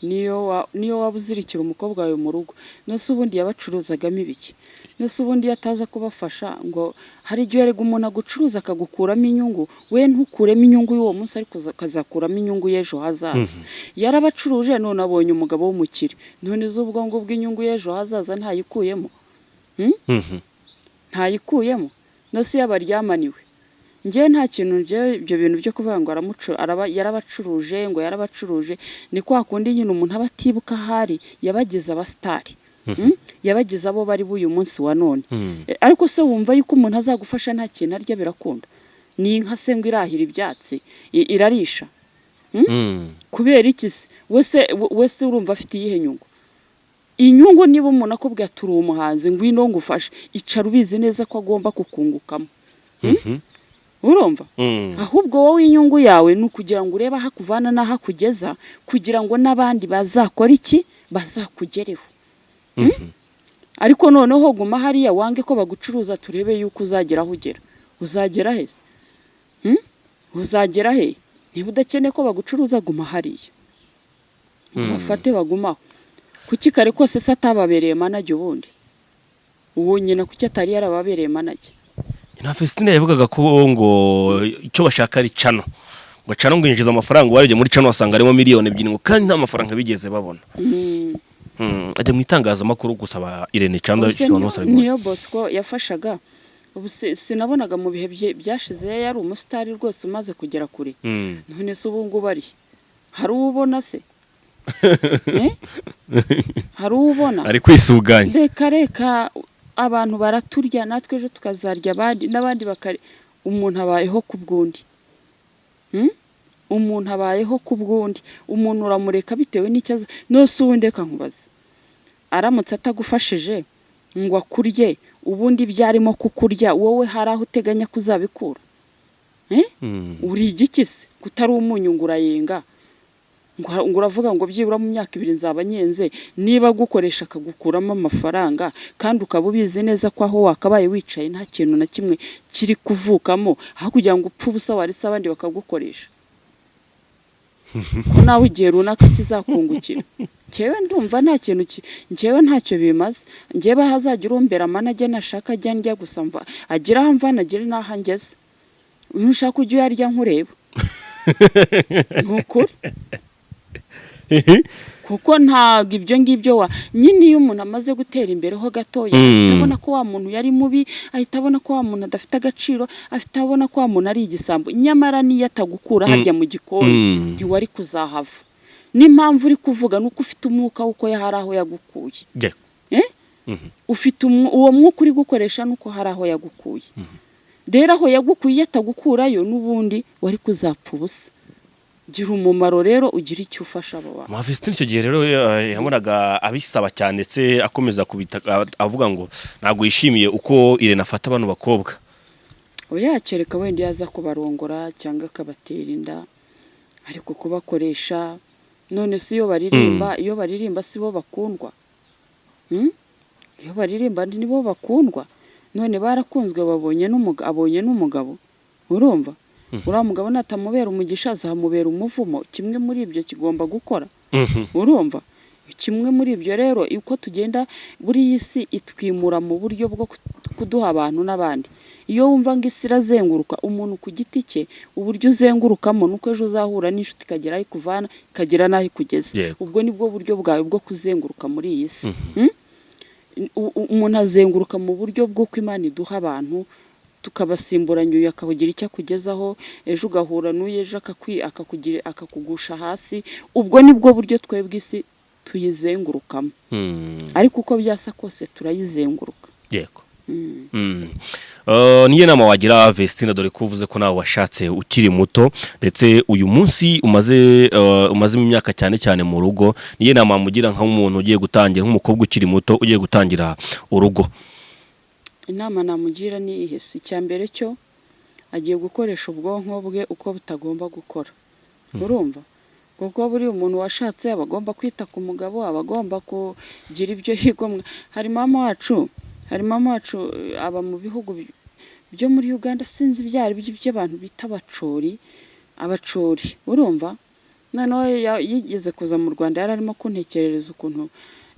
Niyo waba uzirikira umukobwa wawe mu rugo, nose ubundi yabacuruzagamo ibiki? Nose ubundi iyo ataza kubafasha, ngo hari igihe erega umuntu agucuruza akagukuramo inyungu, we ntukuremo inyungu y'uwo munsi, ariko akazakuramo inyungu y'ejo hazaza. Yarabacuruje none abonye umugabo w'umukire, none z'ubwo ngubwo inyungu y'ejo hazaza ntayikuyemo? Ntayikuyemo? Nose iyo abaryamaniwe? Njyewe nta kintu, njyewe ibyo bintu byo kuvuga ngo yarabacuruje, ngo yarabacuruje, ni kwa kundi nyine umuntu aba atibuka ahari yabagize abasitari, Yabagize abo bari b'uyu munsi wa none. Ariko se wumva yuko umuntu azagufasha nta kintu arya? Birakunda? Ni inka se ngo irahira ibyatsi, irarisha? Kubera iki se? Wese urumva afite iyihe nyungu? Inyungu, niba umuntu akubwiye ati uri umuhanzi, ngwino ngufashe, icara ubizi neza ko agomba kukungukamo, urumva? Ahubwo wowe inyungu yawe ni ukugira ngo urebe aho akuvana n'aho akugeza, kugira ngo n'abandi bazakore iki? Bazakugereho. Ariko noneho guma hariya wange ko bagucuruza, turebe yuko uzagera aho ugera. Uzagera he? Uzagera he niba udakeneye ko bagucuruza? Guma hariya, bafate bagumaho. Kuki kare kose se atababereye manager? Ubundi uwo nyina kuki atari yarababereye manager? Na Vestine yavugaga ko ngo icyo bashaka ari channel, ngo channel ngo yinjiza amafaranga, warebye muri channel wasanga harimo 2 miliyoni ngo kandi nta mafaranga bigeze babona. Ajya mu itangazamakuru gusaba Irene channel. Ubuse abantu bose barabibona. Niyo Bosco yafashaga. Ubu sinabonaga mu bihe byashize yari umusitari rwose umaze kugera kure. None se ubu ngubu ari hari uwo ubona se? Eh? Hari uwo ubona? Ari kwisuganya. Reka reka, abantu baraturya, natwe ejo tukazarya abandi n'abandi bakari. Umuntu abayeho ku bw'undi. Umuntu abayeho ku bw'undi. Umuntu uramureka bitewe n'icyo azi. Nose ubundi reka nkubaze, aramutse atagufashije ngo akurye, ubundi ibyo arimo kukurya wowe hari aho uteganya kuzabikura? Eh? Uri igiki se kutari umunyu ngo urayenga, ngo uravuga ngo byibura mu myaka 2 nzaba nyenze? Niba agukoresha akagukuramo amafaranga, kandi ukaba ubizi neza ko aho wakabaye wicaye nta kintu na kimwe kiri kuvukamo, aho kugira ngo upfe ubusa waretse abandi bakagukoresha, ko nawe igihe runaka kizakungukira. Njyewe ndumva nta kintu njyewe ntacyo bimaze. Njyewe hazajya urumbera amanage nashaka ajya ndya gusa, mva agira aho mvana agire n'aho angeze. Nushaka ujye uyarya nkureba, ni ukuri, kuko ntabwo ibyo ngibyo wa nyine. Iyo umuntu amaze gutera imbere ho gatoya, ahita abona ko wa muntu yari mubi, ahita abona ko wa muntu adafite agaciro, ahita abona ko wa muntu ari igisambo. Nyamara niyo atagukura harya mu gikoni, ntiwari kuzahava. N'impamvu uri kuvuga ni uko ufite umwuka w'uko hari aho yagukuye. Eh? Ufite uwo mwuka uri gukoresha nuko hari aho yagukuye. Rero aho yagukuye, iyo atagukurayo n'ubundi wari kuzapfa ubusa. Gira umumaro rero, ugira icyo ufasha abo bantu. Mama Vestine icyo gihe rero yabonaga abisaba cyane, ndetse akomeza kubita avuga ngo ntabwo yishimiye uko Irene afata bano bakobwa. Oya, kereka wenda iyo aza kubarongora cyangwa akabatera inda, ariko kubakoresha, none si iyo baririmba? Iyo baririmba si bo bakundwa? Hmm? Iyo baririmba ni bo bakundwa. None barakunzwe, babonye n'umugabo, abonye n'umugabo. Urumva uriya mugabo natamubera umugisha azamubera umuvumo. Kimwe muri ibyo kigomba gukora. Urumva, kimwe muri ibyo rero, uko tugenda buri iyi si itwimura mu buryo bwo kuduha abantu n'abandi. Iyo wumva ngo isi irazenguruka, umuntu ku giti cye uburyo uzengurukamo nuko ejo uzahura n'inshuti ikagera aho ikuvana ikagera n'aho ikugeza. Ubwo nibwo buryo bwawe bwo kuzenguruka muri iyi si. Hmm? Umuntu azenguruka mu buryo bw'uko Imana iduha abantu tukabasimburanya, uyu akakugira icyo akugezaho ejo, ugahura n'uyu ejo akakugusha hasi. Ubwo nibwo buryo twebwe isi tuyizengurukamo. Ariko uko byasa kose turayizenguruka. Yego. Niyo nama wagira Vestine, dore ko uvuze ko nawe washatse ukiri muto, ndetse uyu munsi umaze imyaka cyane cyane mu rugo, niyo nama wamugira nk'umuntu ugiye gutangira, nk'umukobwa ukiri muto ugiye gutangira urugo? Inama namugira ni ihese. Icya mbere cyo, agiye gukoresha ubwonko bwe uko butagomba gukora. Urumva, kuko buriya umuntu washatse aba agomba kwita ku mugabo, aba agomba kugira ibyo yigomwa. Hari mama wacu aba mu bihugu byo muri Uganda, sinzi ibyo ari byo by'abantu bita abacori, abacori. Urumva, noneho yigeze kuza mu Rwanda, yari arimo kuntekerereza ukuntu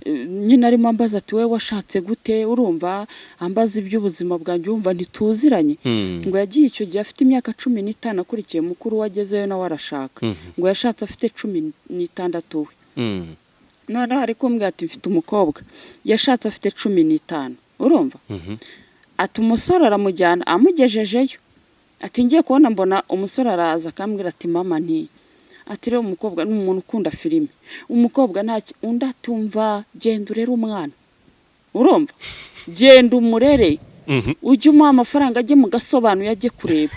nyine arimo ambaza ati: "Wowe washatse gute?" Urumva, ambaza iby'ubuzima bwanjye, urumva ntituziranye. Ngo yagiye icyo gihe afite imyaka 15, akurikiye mukuru we agezeyo nawe arashaka. Ngo yashatse afite 16 we. Noneho ari kumbwira ati: "Mfite umukobwa yashatse afite 15." Urumva, ati umusore aramujyana, amugejejeyo, ati ngiye kubona mbona umusore araza akambwira ati: 'Mama,' nti ati rero umukobwa ni umuntu ukunda filime, umukobwa nta undi atumva, genda urere umwana." Urumva, genda umurere, ujye umuha amafaranga ajye mu gasobanuye ajye kureba.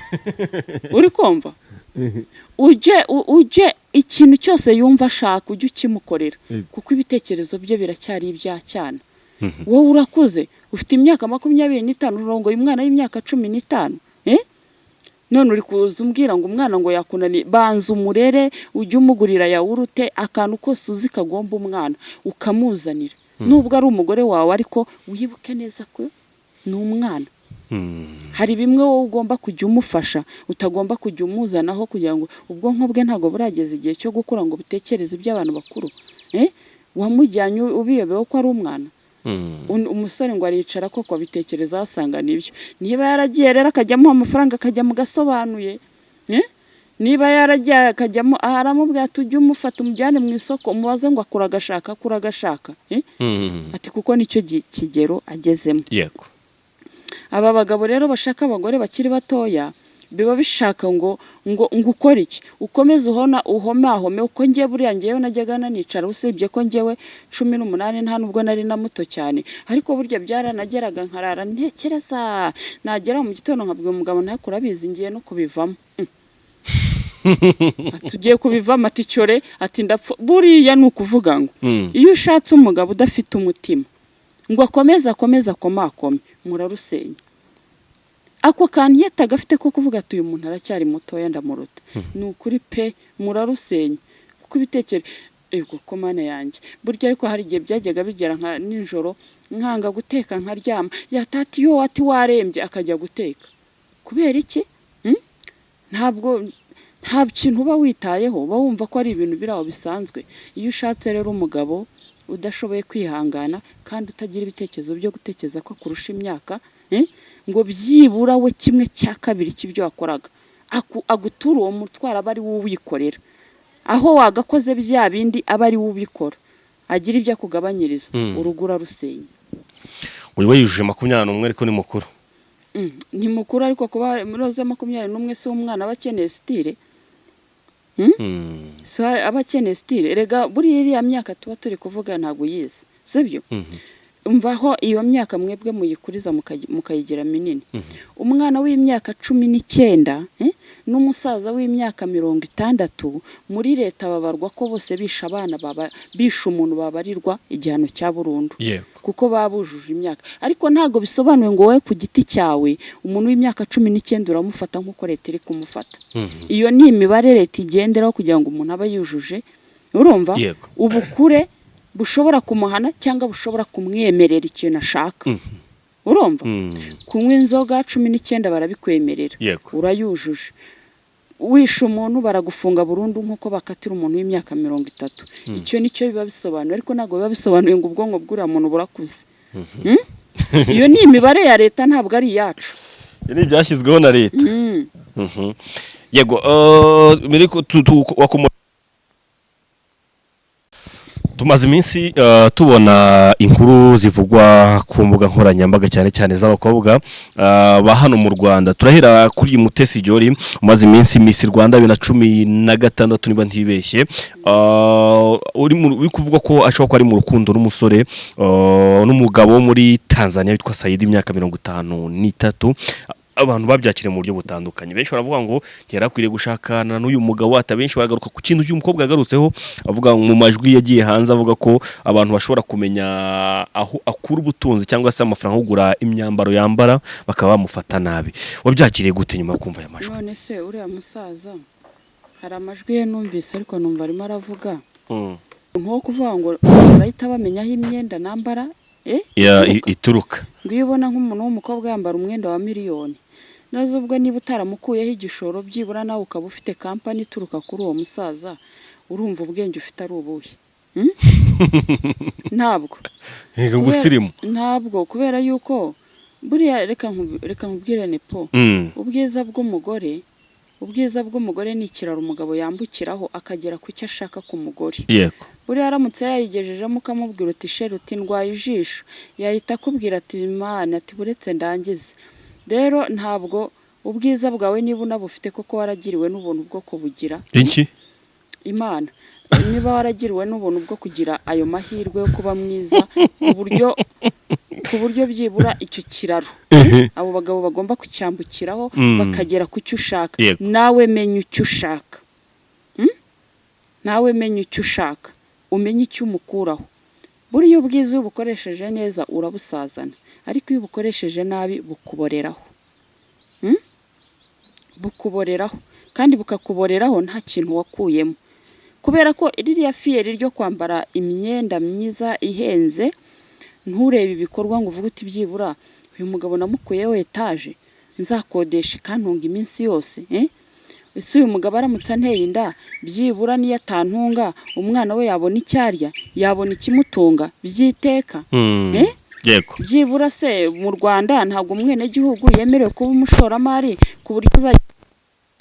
Uri kumva, ujye ikintu cyose yumva ashaka ujye ukimukorera, kuko ibitekerezo bye biracyari ibyacyana. Wowe urakuze, ufite imyaka 25, urongoye umwana w'imyaka 15, eh? None uri kuza umbwira ngo umwana ngo yakunaniye. Banza umurere, ujye umugurira yawurute, akantu kose uzi kagomba umwana ukamuzanira. Nubwo ari umugore wawe, ariko wibuke neza ko ni umwana. Hari bimwe wowe ugomba kujya umufasha, utagomba kujya umuzanaho, kugira ngo ubwonko bwe ntabwo burageza igihe cyo gukura ngo butekereze iby'abantu bakuru. Eh? Wamujyanye ubiyobewe ko ari umwana. Umusore ngo aricara koko abitekereza asanga nibyo. Niba yaragiye rero akajya amuha amafaranga, akajya mu gasobanuye, eh? Niba yaragiye akajyamo, aramubwira ati ujye umufata umujyane mu isoko, umubaze ngo akura agashaka, akura agashaka, eh? Ati kuko nicyo kigero agezemo. Aba bagabo rero bashaka abagore bakiri batoya, biba bishaka ngo ukore iki, ukomeze uhona uhomahome. Uko ngiye buriya ngewe najyaga nanicara, usibye ko ngewe 18 nta nubwo nari na muto cyane, ariko burya byaranageraga nkarara ntekereza, nagera mu gitondo nkabwira umugabo ntakure urabizi ngiye no kubivamo. Ati ugiye kubivamo, ati cyore, ati ndapfa. Buriya ni ukuvuga ngo iyo ushatse umugabo udafite umutima ngo akomeze akomeze akomakome, murarusenya. Ako kantu iyo atagafite ko kuvuga ati uyu muntu aracyari mutoya ndamuruta, ni ukuri pe murarusenya. Kuko ibitekerezo ego ko mana yanjye burya, ariko hari igihe byajyaga bigera nka nijoro nkanga guteka nkaryama, yatati yo ati warembye akajya guteka. Kubera iki? Ntabwo nta kintu uba witayeho, uba wumva ko ari ibintu biri aho bisanzwe. Iyo ushatse rero umugabo udashoboye kwihangana kandi utagira ibitekerezo byo gutekereza ko akurusha imyaka, ngo byibura we 1/2 cy'ibyo wakoraga agutura uwo mutwaro, aba ari wo uwikorera, aho wagakoze bya bindi aba ari we ubikora, agira ibyo akugabanyiriza, urugo urarusenya. Uyu we yujuje 21 ariko ni mukuru. Ni mukuru, ariko kuba muri za 21 si umwana aba akeneye style. So aba akeneye style. Erega buriya iriya myaka tuba turi kuvuga ntabwo uyizi, sibyo? Umvaho iyo myaka mwebwe muyikuriza mukayigira minini. Umwana w'imyaka 19, n'umusaza w'imyaka 60 muri leta babarwa ko bose bishe abana, bishe umuntu, babarirwa igihano cya burundu. Kuko baba bujuje imyaka. Ariko ntabwo bisobanuye ngo wowe ku giti cyawe umuntu w'imyaka 19 uramufata nk'uko leta iri kumufata. Iyo ni imibare leta igenderaho kugira ngo umuntu abe yujuje, urumva? Ubukure bushobora kumuhana cyangwa bushobora kumwemerera ikintu ashaka. Urumva? Kunywa inzoga 19 barabikwemerera. Urayujuje. Wishe umuntu baragufunga burundu nk'uko bakatira umuntu w'imyaka 30. Icyo nicyo biba bisobanuye, ariko ntabwo biba bisobanuye ngo ubwonko bw'uriya muntu burakuze. Iyo ni imibare ya leta, ntabwo ari iyacu. Ibi ni ibyashyizweho na leta. Yego, mbere ko tumaze iminsi tubona inkuru zivugwa ku mbuga nkoranyambaga, cyane cyane z'abakobwa ba hano mu Rwanda. Turahera kuri Mutesi Jolly umaze iminsi Miss Rwanda 2016 niba ntibeshye, uri kuvuga ko ashobora kuba ari mu rukundo n'umusore, n'umugabo wo muri Tanzania witwa Saidi, imyaka 53. Abantu babyakiriye mu buryo butandukanye. Benshi baravuga ngo ntiyari gushakana n'uyu mugabo, ati abenshi baragaruka ku kintu cy'uyu mukobwa yagarutseho avuga mu majwi yagiye hanze, avuga ko abantu bashobora kumenya aho akura ubutunzi cyangwa se amafaranga yo kugura imyambaro yambara, bakaba bamufata nabi. Wabyakiriye gute nyuma yo kumva aya majwi? None se uriya musaza hari amajwi ye numvise, ariko numva arimo aravuga nko kuvuga ngo barahita bamenya aho imyenda nambara ituruka. Ituruka. Ngo iyo ubona nk'umuntu w'umukobwa yambara umwenda wa miliyoni, nazo ubwo niba utaramukuyeho igishoro, byibura nawe ukaba ufite kampani ituruka kuri uwo musaza, urumva ubwenge ufite ari ubuhe? Ntabwo Yego, ubusirimu. Ntabwo, kubera yuko buriya reka nkubwire Nepo, ubwiza bw'umugore ni ikiraro umugabo yambukiraho akagera ku cyo ashaka ku mugore. Buriya aramutse yayigejejemo ukamubwira uti chéri, uti ndwaye ijisho, yahita akubwira ati Imana, ati buretse ndangize. Rero ntabwo ubwiza bwawe niba unabufite koko waragiriwe n'ubuntu bwo kubugira, Iki? Imana, niba waragiriwe n'ubuntu bwo kugira ayo mahirwe yo kuba mwiza ku buryo byibura icyo kiraro abo bagabo bagomba kucyambukiraho bakagera ku cyo ushaka, nawe menya icyo ushaka. Nawe menya icyo ushaka, umenye icyo umukuraho. Buriya ubwiza iyo ubukoresheje neza urabusazana, ariko iyo ubukoresheje nabi bukuboreraho. Bukuboreraho kandi bukakuboreraho nta kintu wakuyemo, kubera ko ririya fierté ryo kwambara imyenda myiza ihenze, nturebe ibikorwa ngo uvuge uti byibura uyu mugabo namukuyeho etaje nzakodesha ikantunga iminsi yose, eh? Ese uyu mugabo aramutse anteye inda, byibura niyo atantunga, umwana we yabona icyo arya, yabona ikimutunga by'iteka? Eh? Yego. Byibura se mu Rwanda ntabwo umwenegihugu yemerewe kuba umushoramari ku buryo azajya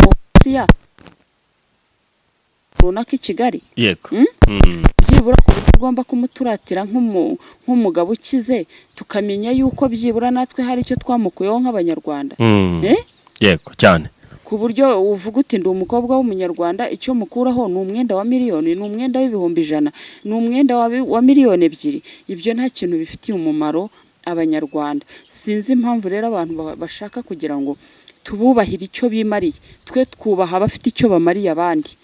mu Burusiya runaka i Kigali? Yego. Mm? Byibura ku buryo ugomba kumuturatira nk'umugabo ukize, tukamenya yuko byibura natwe hari icyo twamukuyeho nk'Abanyarwanda. Eh? Yego cyane. Ku buryo uvuga uti: "Ndi umukobwa w'Umunyarwanda, icyo mukuraho ni umwenda wa miliyoni, ni umwenda w'100,000, ni umwenda wa 2 miliyoni." Ibyo nta kintu bifitiye umumaro Abanyarwanda. Sinzi impamvu rero abantu bashaka kugira ngo tububahire icyo bimariye. Twe twubaha abafite icyo bamariye abandi.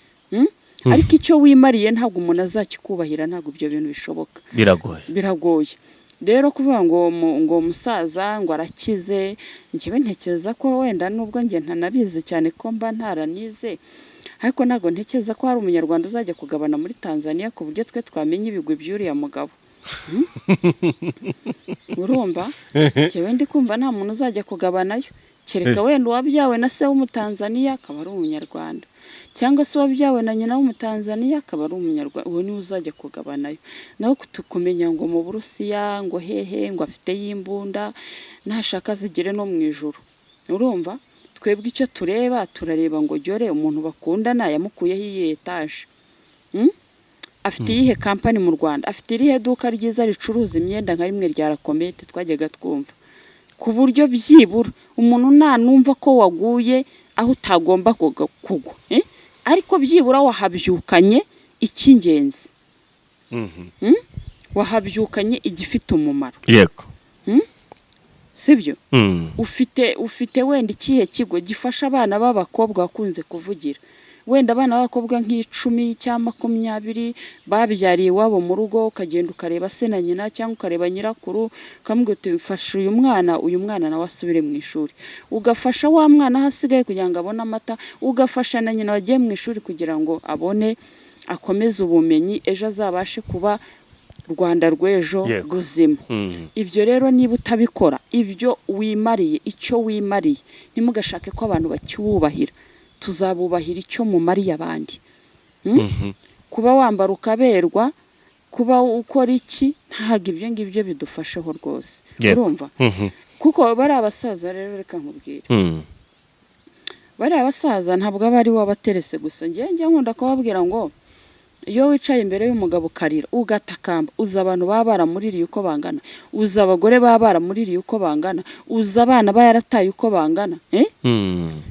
Ariko icyo wimariye ntabwo umuntu azakikubahira, ntabwo ibyo bintu bishoboka. Biragoye. Biragoye rero kuvuga ngo ngo umusaza ngo arakize. Njyewe ntekereza ko wenda nubwo njye ntanabizi cyane ko mba ntaranize, ariko ntabwo ntekereza ko hari Umunyarwanda uzajya kugabana muri Tanzania ku buryo twe twamenya ibigwi by'uriya mugabo. Urumva, njyewe ndi kumva nta muntu uzajya kugabanayo, kereka wenda uwabyawe na se w'Umutanzaniya akaba ari Umunyarwanda, cyangwa se uwabyawe na nyina w'Umutanzaniya akaba ari Umunyarwanda, uwo niwe uzajya kugabanayo. Naho kumenya ngo mu Burusiya, ngo hehe, ngo afite imbunda, nashaka zigere no mu ijuru. Urumva, twebwe icyo tureba, turareba ngo jyore umuntu bakundana yamukuyeho iyi etaje? Afite iyihe kampani mu Rwanda? Afite irihe duka ryiza ricuruza imyenda nka rimwe rya Rakomete twajyaga twumva, ku buryo byibura umuntu nanumva ko waguye aho utagomba kugwa, eh? Ariko byibura wahabyukanye icy'ingenzi. Wahabyukanye igifite umumaro. Sibyo? Ufite wenda ikihe kigo gifasha abana b'abakobwa wakunze kuvugira, wenda abana b'abakobwa nk'10 cyangwa 20 babyariye iwabo mu rugo, ukagenda ukareba se na nyina cyangwa ukareba nyirakuru, ukamubwira uti: "Mfasha uyu mwana, uyu mwana nawe asubire mu ishuri," ugafasha wa mwana aho asigaye kugira ngo abone amata, ugafasha na nyina wagiye mu ishuri kugira ngo abone, akomeze ubumenyi, ejo azabashe kuba Rwanda rw'ejo ruzima. Ibyo rero niba utabikora, ibyo wimariye, icyo wimariye, ntimugashake ko abantu bakiwubahira. Tuzabubahira icyo mumariye abandi. Kuba wambara ukaberwa, kuba ukora iki, ntabwo ibyo ngibyo bidufasheho rwose. Urumva, kuko bari abasaza rero, reka nkubwire, bariya basaza ntabwo aba ari wabaterese gusa. Njye njya nkunda kubabwira ngo iyo wicaye imbere y'umugabo ukarira, ugatakamba, uzi abantu baba baramuririye uko bangana? Uzi abagore baba baramuririye uko bangana? Uzi abana ba yarataye uko bangana? Eh?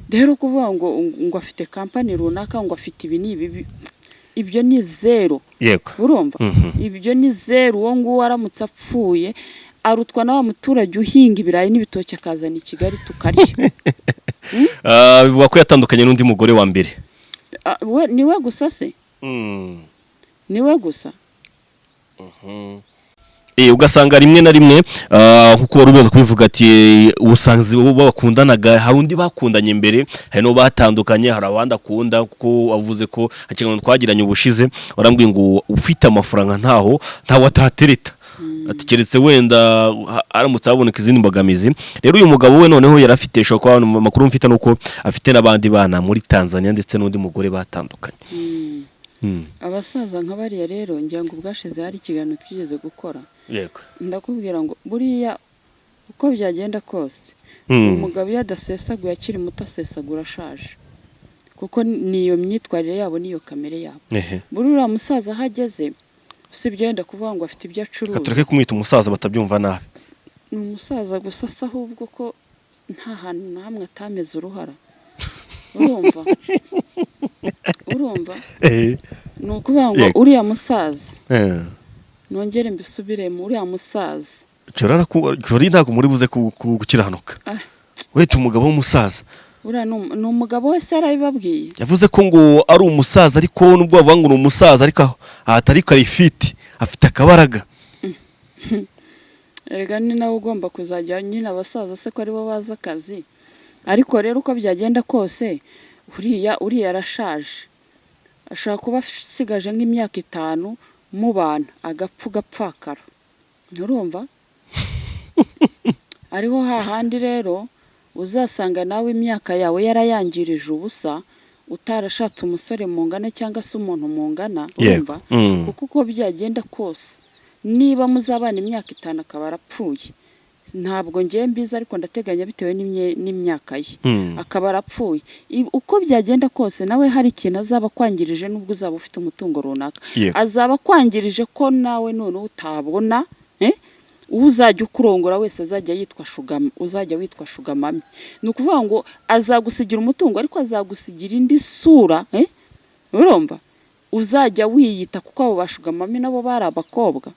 Rero kuvuga ngo afite kampani runaka, ngo afite ibi n'ibi, ibyo ni zero. Urumva? Ibyo ni zero. Uwo nguwo aramutse apfuye arutwa na wa muturage uhinga ibirayi n'ibitoki akazana i Kigali tukarya. Ah, bivuga ko yatandukanye n'undi mugore wa mbere. Ah, niwe gusa se? Niwe gusa? Ugasanga rimwe na rimwe, nkuko wari umaze kubivuga ati ubusanzwe bo bakundanaga, hari undi bakundanye mbere, hari n'uwo batandukanye, hari abandi akunda, kuko wavuze ko ikiganiro twagiranye ubushize warambwiye ngo ufite amafaranga ntaho atatereta, ati keretse wenda haramutse haboneka izindi mbogamizi. Rero uyu mugabo we noneho yari afite, ishobora kuba amakuru mfite nuko afite n'abandi bana muri Tanzania ndetse n'undi mugore batandukanye. Abasaza nka bariya rero, ngira ngo ubwashize hari ikiganiro twigeze gukora, ndakubwira ngo buriya uko byagenda kose, umugabo iyo adasesaguye akiri muto asesagura ashaje, kuko niyo myitwarire yabo, niyo kamere yabo. Buriya uriya musaza aho ageze, usibye wenda kuvuga ngo afite ibyo Reka acuruza, tureke kumwita umusaza batabyumva nabi. Ni umusaza gusa se ahubwo ko nta hantu na hamwe atameze uruhara? Urumva, ni ukuvuga ngo uriya musaza, nongere mbisubiremo, uriya musaza Jori ntabwo muri buze gukiranuka. Ah. Weta umugabo w'umusaza. Uriya ni umugabo wese yarabibabwiye. Yavuze ko ngo ari umusaza, ariko nubwo bavuga ngo ni umusaza, ariko ahatari kari fit, afite akabaraga. Erega ni nawe ugomba kuzajya nyine, abasaza se ko aribo bazi akazi? Ariko rero uko byagenda kose, uriya arashaje, ashobora kuba asigaje nk'imyaka 5 mubana, agapfa ugapfakara. Nturumva, ariho hahandi rero uzasanga nawe imyaka yawe yarayangirije ubusa. Utarashatse umusore mungana cyangwa se umuntu mungana, Yego. urumva? Kuko uko byagenda kose, niba muzabana imyaka 5 akaba arapfuye, ntabwo ngiye mbizi ariko ndateganya bitewe n'imyaka ye, akaba arapfuye, uko byagenda kose nawe hari ikintu azaba akwangirije, nubwo uzaba ufite umutungo runaka. Azaba akwangirije ko nawe noneho utabona, uzajya ukurongora wese azajya yitwa sugar, uzajya witwa sugar mummy. Ni ukuvuga ngo azagusigira umutungo, ariko azagusigira indi sura, urumva, uzajya wiyita, kuko abo ba sugar mummy nabo bari abakobwa,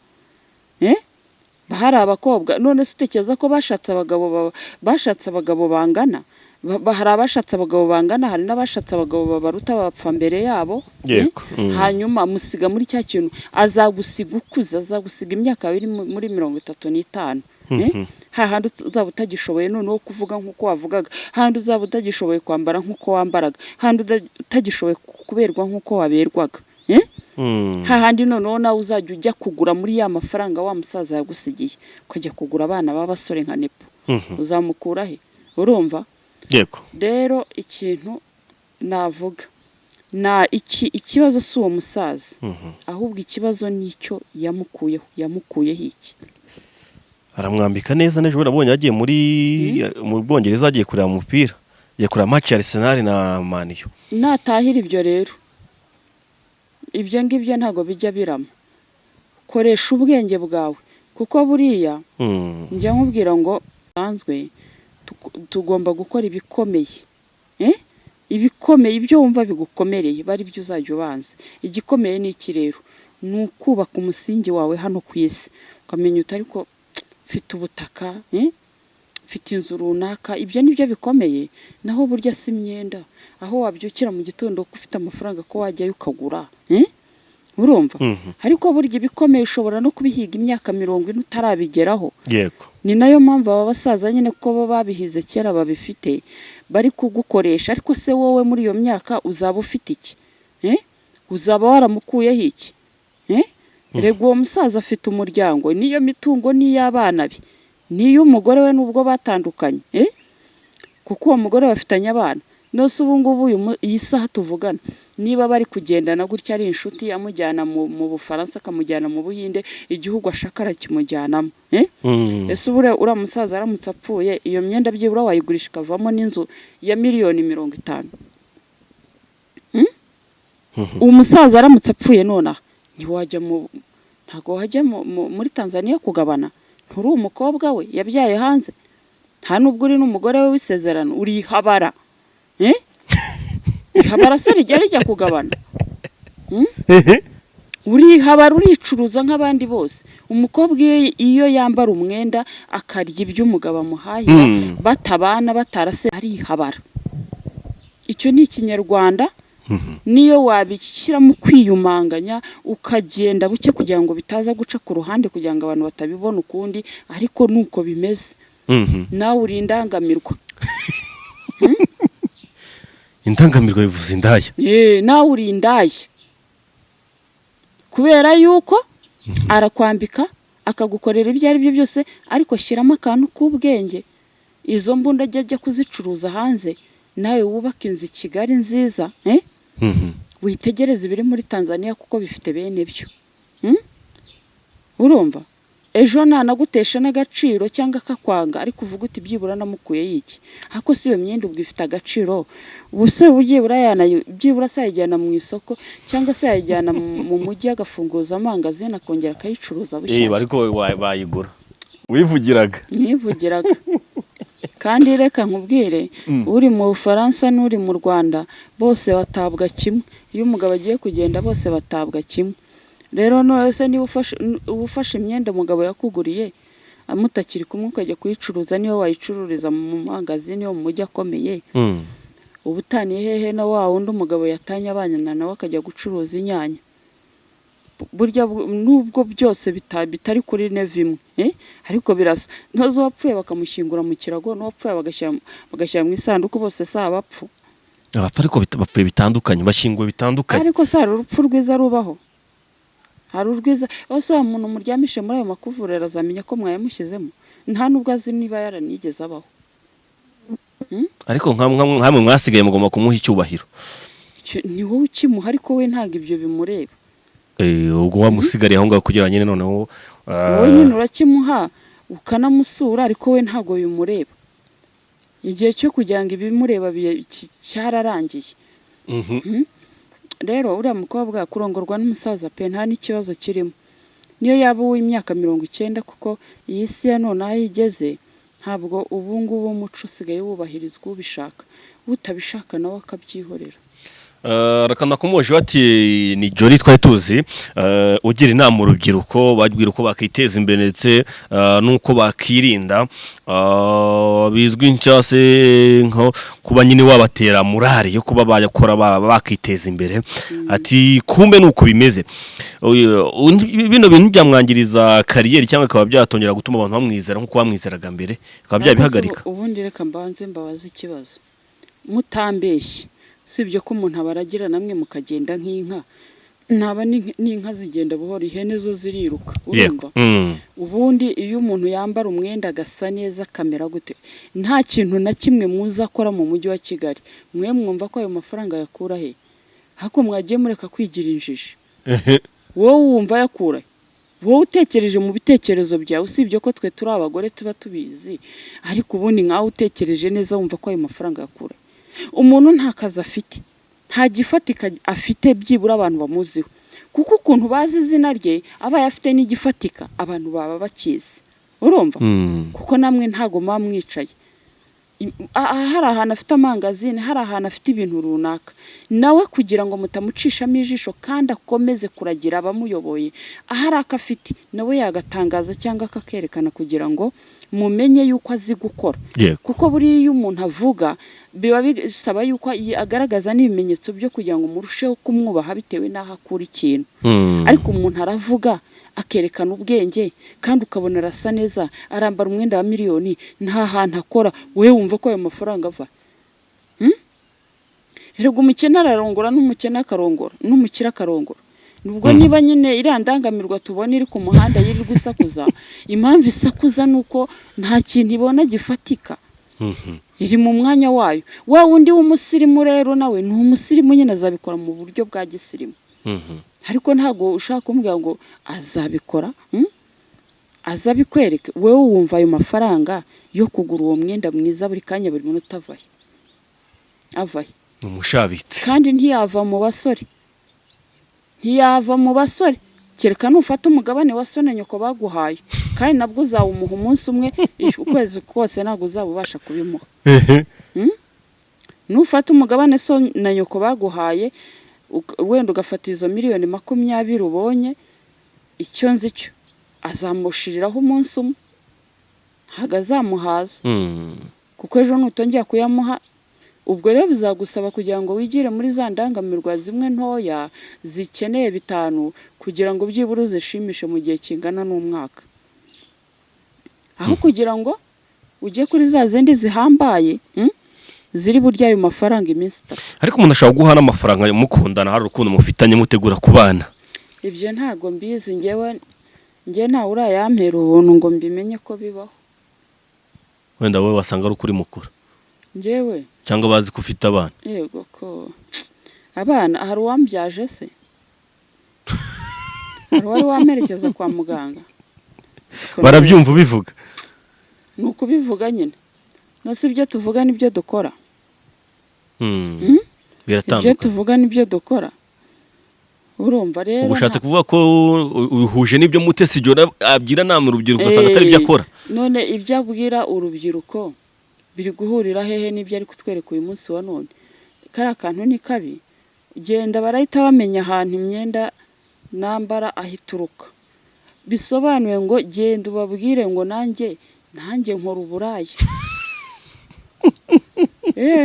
hari abakobwa. None se utekereza ko bashatse abagabo bashatse abagabo bangana? Hari abashatse abagabo bangana, hari n'abashatse abagabo babaruta bapfa mbere yabo. Hanyuma musiga muri cya kintu, azagusiga ukuze, azagusiga imyaka iri muri 35, hahandi uzaba utagishoboye noneho kuvuga nk'uko wavugaga, hahandi uzaba utagishoboye kwambara nk'uko wambaraga, hahandi utagishoboye kuberwa nk'uko waberwaga, Hahandi noneho nawe uzajya ujya kugura muri ya mafaranga wa musaza yagusigiye, ukajya kugura abana b'abasore nka nepo. Uzamukura he? Urumva? Yego. Rero ikintu navuga na iki, ikibazo si uwo musaza, ahubwo ikibazo ni icyo yamukuyeho. Yamukuyeho iki? Aramwambika neza. N'ejo bundi nabonye yagiye mu Bwongereza, agiye kureba umupira, agiye kureba match ya Arsenal na Man U. Natahira ibyo rero, ibyo ngibyo ntabwo bijya birama. Koresha ubwenge bwawe, kuko buriya njya nkubwira ngo sanzwe tugomba gukora ibikomeye, ibikomeye, ibyo wumva bigukomereye bari byo uzajya ubanza. Igikomeye ni iki rero? Ni ukubaka umusingi wawe hano ku isi, ukamenya uti ariko mfite ubutaka, mfite inzu runaka. Ibyo ni byo bikomeye. Naho burya si imyenda, aho wabyukira mu gitondo ko ufite amafaranga ko wajyayo ukagura, urumva? Ariko burya ibikomeye ushobora no kubihiga imyaka 40 utarabigeraho. Ni nayo mpamvu aba basaza nyine, kuko bo babihize kera, babifite, bari kugukoresha. Ariko se wowe muri iyo myaka uzaba ufite iki? Uzaba waramukuyeho iki? Rega uwo musaza afite umuryango, n'iyo mitungo n'iy'abana be, n'iy'umugore we nubwo batandukanye, Kuko uwo mugore bafitanye abana. Nose ubu ngubu iyi saha tuvugana, niba bari kugendana gutya ari inshuti, amujyana mu Bufaransa, akamujyana mu Buhinde, igihugu ashaka arakimujyanamo, Ese ubu uriya musaza aramutse apfuye, iyo myenda byibura wayigurisha ikavamo n'inzu ya miliyoni 50? Uwo musaza aramutse apfuye nonaha, ntiwajya mu ntabwo wajya muri Tanzania kugabana. Nturi umukobwa we yabyaye hanze, nta nubwo uri n'umugore we w'isezerano, uri ihabara. Ihabara se rijya rijya kugabana? Uri ihabara, uricuruza nk'abandi bose. Umukobwa iyo yambara umwenda, akarya ibyo umugabo amuhahira, batabana, batarase, ari ihabara. Icyo ni ikinyarwanda. Niyo wabishyiramo kwiyumanganya, ukagenda buke kugira ngo bitaza guca ku ruhande, kugira ngo abantu batabibona ukundi, ariko nuko bimeze. Nawe uri indangamirwa. Indangamirwa bivuze indaya. Nawe uri indaya, kubera yuko arakwambika, akagukorera ibyo ari byo byose, ariko shyiramo akantu k'ubwenge. Izo mbunda ajya kuzicuruza hanze, nawe wubake inzu i Kigali nziza, Witegereze ibiri muri Tanzania, kuko bifite bene byo. Urumva, ejo nanagutesha n'agaciro cyangwa akakwanga, ariko uvuga uti byibura namukuye iki. Ariko si iyo myenda ubwo ifite agaciro? Ubu se byibura byibura se yayijyana mu isoko, cyangwa se yayijyana mu mujyi, agafunguza amangazini, akongera akayicuruza bushya? Ariko bayigura, wivugiraga. Nivugiraga. Kandi reka nkubwire, uri mu Bufaransa n'uri mu Rwanda bose batabwa kimwe. Iyo umugabo agiye kugenda, bose batabwa kimwe. Rero none se niba uba ufashe imyenda umugabo yakuguriye mutakiri kumwe, ukajya kuyicuruza, niyo wayicururiza mu mangazini yo mu mujyi akomeye, uba utaniye hehe na wa wundi umugabo yatanye abana nawe akajya gucuruza inyanya? Burya nubwo byose bitari kuri level imwe, ariko birasa. Ntozi uwapfuye bakamushyingura mu kirago, n'uwapfuye bagashyira mu isanduku, bose si abapfu? Abapfa ariko bapfuye bitandukanye, bashyinguwe bitandukanye. Ariko se hari urupfu rwiza rubaho? Hari urwiza? Ese wa muntu muryamishe muri ayo makuvureri azamenya ko mwayamushyizemo? Nta nubwo azi niba yaranigeze abaho. Ariko nkamwe mwasigaye mugomba kumuha icyubahiro. Ni wowe ukimuha, ariko we ntabwo ibyo bimureba. Ubwo wamusigariye aho ngaho kugira nyine noneho Wowe nyine urakimuha, ukanamusura, ariko we ntabwo bimureba. Igihe cyo kugira ngo ibimureba cyararangiye. Rero uriya mukobwa kurongorwa n'umusaza pe, nta n'ikibazo kirimo, niyo yaba uw'imyaka 90, kuko iyi si ya none aho igeze, ntabwo ubu ngubu umuco usigaye wubahirizwa, ubishaka, utabishaka nawe akabyihorera. Rakanakomoje ati ni Jolly twari tuzi, ugira inama urubyiruko, babwira uko bakiteza imbere ndetse n'uko bakirinda, bizwi cyangwa se nko kuba nyine wabatera morale yo kuba bayakora, bakiteza imbere. Ati kumbe nuko bimeze. Bino bintu byamwangiriza carrière cyangwa bikaba byatongera gutuma abantu bamwizera nk'uko bamwizeraga mbere, bikaba byabihagarika? Ubundi reka mbanze mbabaze ikibazo mutambeshye. Usibye ko umuntu abaragira namwe mukagenda nk'inka, ntaba n'inka zigenda buhoro, ihene zo ziriruka, urumva? Ubundi iyo umuntu yambara umwenda agasa neza, akamera gute, nta kintu na kimwe muzi akora mu mujyi wa Kigali, mwe mwumva ko ayo mafaranga yakura he? Ariko mwagiye mureka kwigira injiji. Wowe wumva yakura he? Wowe utekereje mu bitekerezo byawe, usibye ko twe turi abagore tuba tubizi, ariko ubundi nkawe utekereje neza, wumva ko ayo mafaranga yakura he? Umuntu nta kazi afite, nta gifatika afite, byibura abantu bamuziho, kuko ukuntu bazi izina rye, abaye afite n'igifatika abantu baba bakizi, urumva? Kuko namwe ntago muba mwicaye. Hari ahantu afite amangazini, hari ahantu afite ibintu runaka, nawe kugira ngo mutamucishamo ijisho kandi akomeze kuragira abamuyoboye, ahari ako afite nawe yagatangaza cyangwa akakerekana kugira ngo mumenye yuko azi gukora. Kuko buriya iyo umuntu avuga biba bisaba yuko agaragaza n'ibimenyetso byo kugira ngo murusheho kumwubaha bitewe n'aho akura ikintu. Ariko umuntu aravuga, akerekana ubwenge, kandi ukabona arasa neza, arambara umwenda wa miliyoni, nta hantu akora, wowe wumva ko ayo mafaranga ava? Erega umukene ararongora n'umukene akarongora n'umukire akarongora. Nubwo niba nyine iriya ndangamirwa tubona iri ku muhanda yirirwa isakuza, impamvu isakuza ni uko nta kintu ibona gifatika. Iri mu mwanya wayo. Wa wundi w'umusirimu rero nawe ni umusirimu nyine, azabikora mu buryo bwa gisirimu. Ariko ntabwo ushaka kumbwira ngo azabikora, Azabikwereke. Wowe wumva ayo mafaranga yo kugura uwo mwenda mwiza buri kanya, buri munota, avahe? Avahe? Ni umushabitsi. Kandi ntiyava mu basore, ntiyava mu basore, kereka nufata umugabane wa so na nyoko baguhaye, kandi nabwo uzawumuha umunsi umwe, ukwezi kose ntabwo uzaba ubasha kubimuha. Nufata umugabane so na nyoko baguhaye, wenda ugafata izo miliyoni 20 ubonye, icyo nzi cyo azamushiriraho umunsi umwe, ntabwo azamuhaza. Kuko ejo nutongera kuyamuha, ubwo rero bizagusaba kugira ngo wigire muri za ndangamirwa zimwe ntoya zikeneye bitanu, kugira ngo byibura uzishimishe mu gihe kingana n'umwaka, aho kugira ngo ujye kuri za zindi zihambaye, ziri burya ayo mafaranga iminsi 3. Ariko umuntu ashobora guha n'amafaranga mukundana, hari urukundo mufitanye, mutegura kubana. Ibyo ntago mbizi ngewe, ngewe ntawe urayampera ubuntu ngo mbimenye ko bibaho. Wenda wowe wasanga ari ukuri mukuru. Ngewe? Cyangwa bazi ko ufite abana. Yego, ko abana, hari uwambyaje se? Hari uwari wamperekeza kwa muganga? Siko. Barabyumva ubivuga. Ni ukubivuga nyine, no si ibyo tuvuga nibyo dukora. Ibyo Biratandukanye. tuvuga nibyo dukora, urumva rero? Ubu ushatse kuvuga ko uhuje n'ibyo Mutesi Jolly abwira nama urubyiruko, ugasanga atari ibyo akora. None ibyo abwira urubyiruko biri guhurira hehe n'ibyo ari kutwereka uyu munsi wa none? Kariya kantu ni kabi. Genda barahita bamenya ahantu imyenda nambara aho ituruka. Bisobanuye ngo genda ubabwire ngo nanjye nkora uburaya.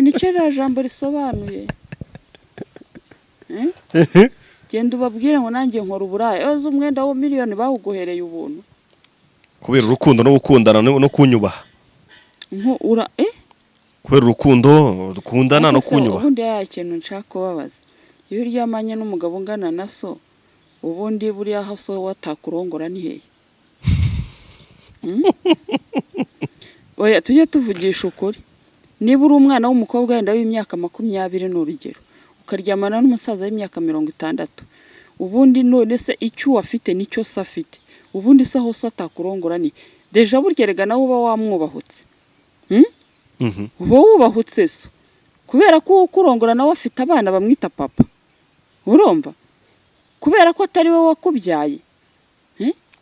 Nicyo ririya jambo risobanuye. Genda ubabwire ngo nanjye nkora uburaya. Uzi umwenda wo miliyoni bawuguhereye ubuntu? Kubera urukundo no gukundana no kunyubaha. Nko ura Kubera urukundo rukundana no Ariko se kunyubaha. Ubundi ya kintu nshaka kubabaza, iyo uryamanye n'umugabo ungana na so, ubundi buriya aho so watakurongora ni hehe? Oya, tujye tuvugisha ukuri. Niba uri umwana w'umukobwa wenda w'imyaka 20, ni urugero, Ukaryamana n'umusaza w'imyaka 60. Ubundi none se icyo uwo afite nicyo se afite? Ubundi se aho se atakurongora ni déjà burya erega nawe uba wamwubahutse. Uba wubahutse so, kubera ko uwo ukurongora nawe afite abana bamwita papa, urumva? Kubera ko atari we wakubyaye.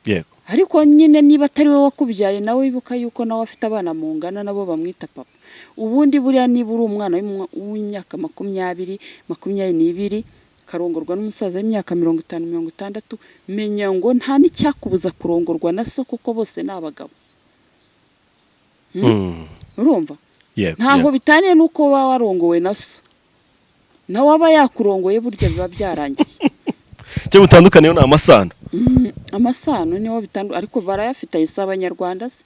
Yego. Ariko nyine niba atari we wakubyaye, nawe wibuka yuko nawe afite abana mungana, nabo bamwita papa. Ubundi buriya niba uri umwana w'imyaka 20, 22, ukarongorwa n'umusaza w'imyaka 50, 60, menya ngo nta n'icyakubuza kurongorwa na so, kuko bose ni abagabo. Urumva? Yego. Ntaho bitaniye n'uko waba warongowe na so, nawe aba yakurongoye, burya biba byarangiye. Icyo butandukaniyeho ni amasano. Amasano niho ariko barayafitanye. Si abanyarwanda se?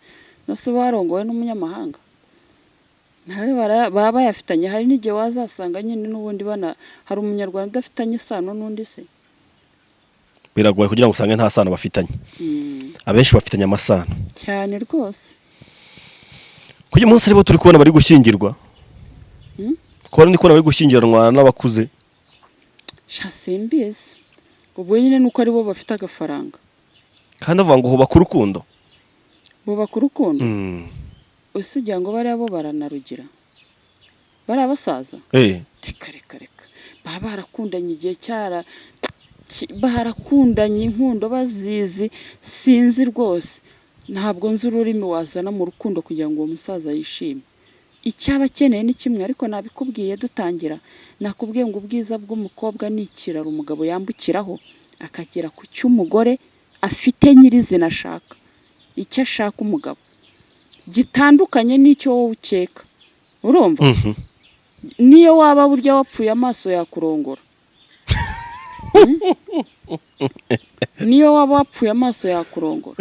No se barongowe n'umunyamahanga nawe baba bayafitanye. Hari n'igihe wazasanga nyine n'ubundi bana hari umunyarwanda udafitanye isano n'undi se. Biragoye kugira ngo usange nta sano bafitanye. Abenshi bafitanye amasano. Cyane rwose. Kuyu munsi aribo turi kubona bari gushyingirwa. Kubona ndi kubona bari gushyingiranwa n'abakuze. Sha, simbizi. Ubwo nyine nuko aribo bafite agafaranga. Kandi bavuga ngo hubaka urukundo. Bubaka urukundo. Ese ugira ngo bariya bo baranarugira, bariya basaza? Reka, reka, reka, baba barakundanye igihe cyara barakundanye inkundo bazizi. Sinzi rwose, ntabwo nzi ururimi wazana mu rukundo kugira ngo uwo musaza yishime. Icyaba akeneye ni kimwe, ariko nabikubwiye dutangira, nakubwiye ngo ubwiza bw'umukobwa ni ikiraro umugabo yambukiraho akagera ku cy'umugore afite nyirizina ashaka. Icyo ashaka umugabo gitandukanye n'icyo wowe ukeka, urumva? Niyo waba burya wapfuye amaso yakurongora. Niyo waba wapfuye amaso yakurongora.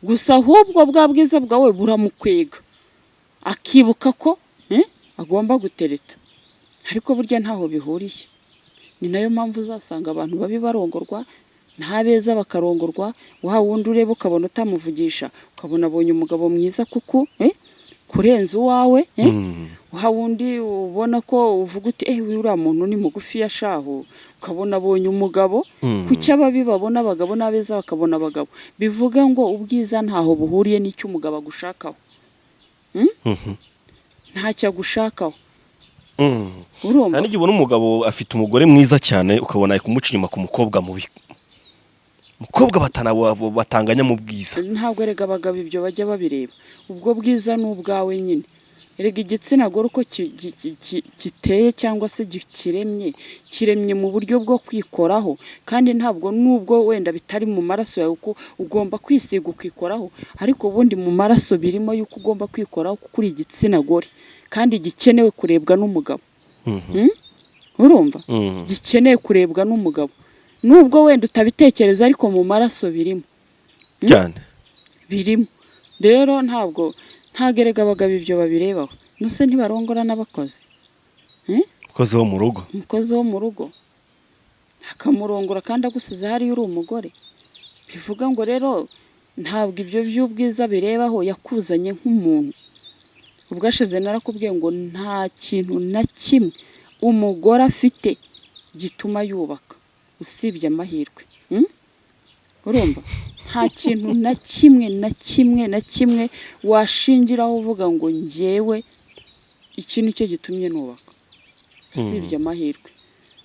Gusa ahubwo bwa bwiza bwawe buramukwega, akibuka ko agomba gutereta, ariko burya ntaho bihuriye. Ni nayo mpamvu uzasanga abantu babi barongorwa ntabeza bakarongorwa. Wa wundi ureba ukabona utamuvugisha, ukabona abonye umugabo mwiza kuko kurenza uwawe. Wa wundi ubona ko uvuga uti: "Eh, uriya muntu ni mugufi ya shahu", ukabona abonye umugabo. Kuki ababi babona abagabo n'abeza bakabona abagabo? Bivuga ngo ubwiza ntaho buhuriye n'icyo umugabo agushakaho. Ntacyo agushakaho. Urumva? Hari n'igihe ubona umugabo afite umugore mwiza cyane, ukabona ari kumuca inyuma ku mukobwa mubi, umukobwa batanganya mu bwiza. Ntabwo erega abagabo ibyo bajya babireba. Ubwo bwiza ni ubwawe nyine. Erega igitsina gore uko giteye cyangwa se kiremye, kiremye mu buryo bwo kwikoraho, kandi ntabwo nubwo wenda bitari mu maraso yawe uko ugomba kwisiga ukikoraho, ariko ubundi mu maraso birimo yuko ugomba kwikoraho, kuko uri igitsina gore kandi gikenewe kurebwa n'umugabo. Urumva? Gikeneye kurebwa n'umugabo, nubwo wenda utabitekereza, ariko mu maraso birimo. Cyane. Birimo. Rero ntabwo erega abagabo ibyo babirebaho. Nuse ntibarongora n'abakozi? Umukozi wo mu rugo. Umukozi wo mu rugo akamurongora kandi agusize hariya uri umugore. Bivuga ngo rero ntabwo ibyo by'ubwiza birebaho, yakuzanye nk'umuntu. Ubwashize narakubwiye ngo nta kintu na kimwe umugore afite gituma yubaka usibye amahirwe. Urumva, nta kintu na kimwe, na kimwe, na kimwe washingiraho uvuga ngo njyewe iki ni cyo gitumye nubaka, usibye amahirwe,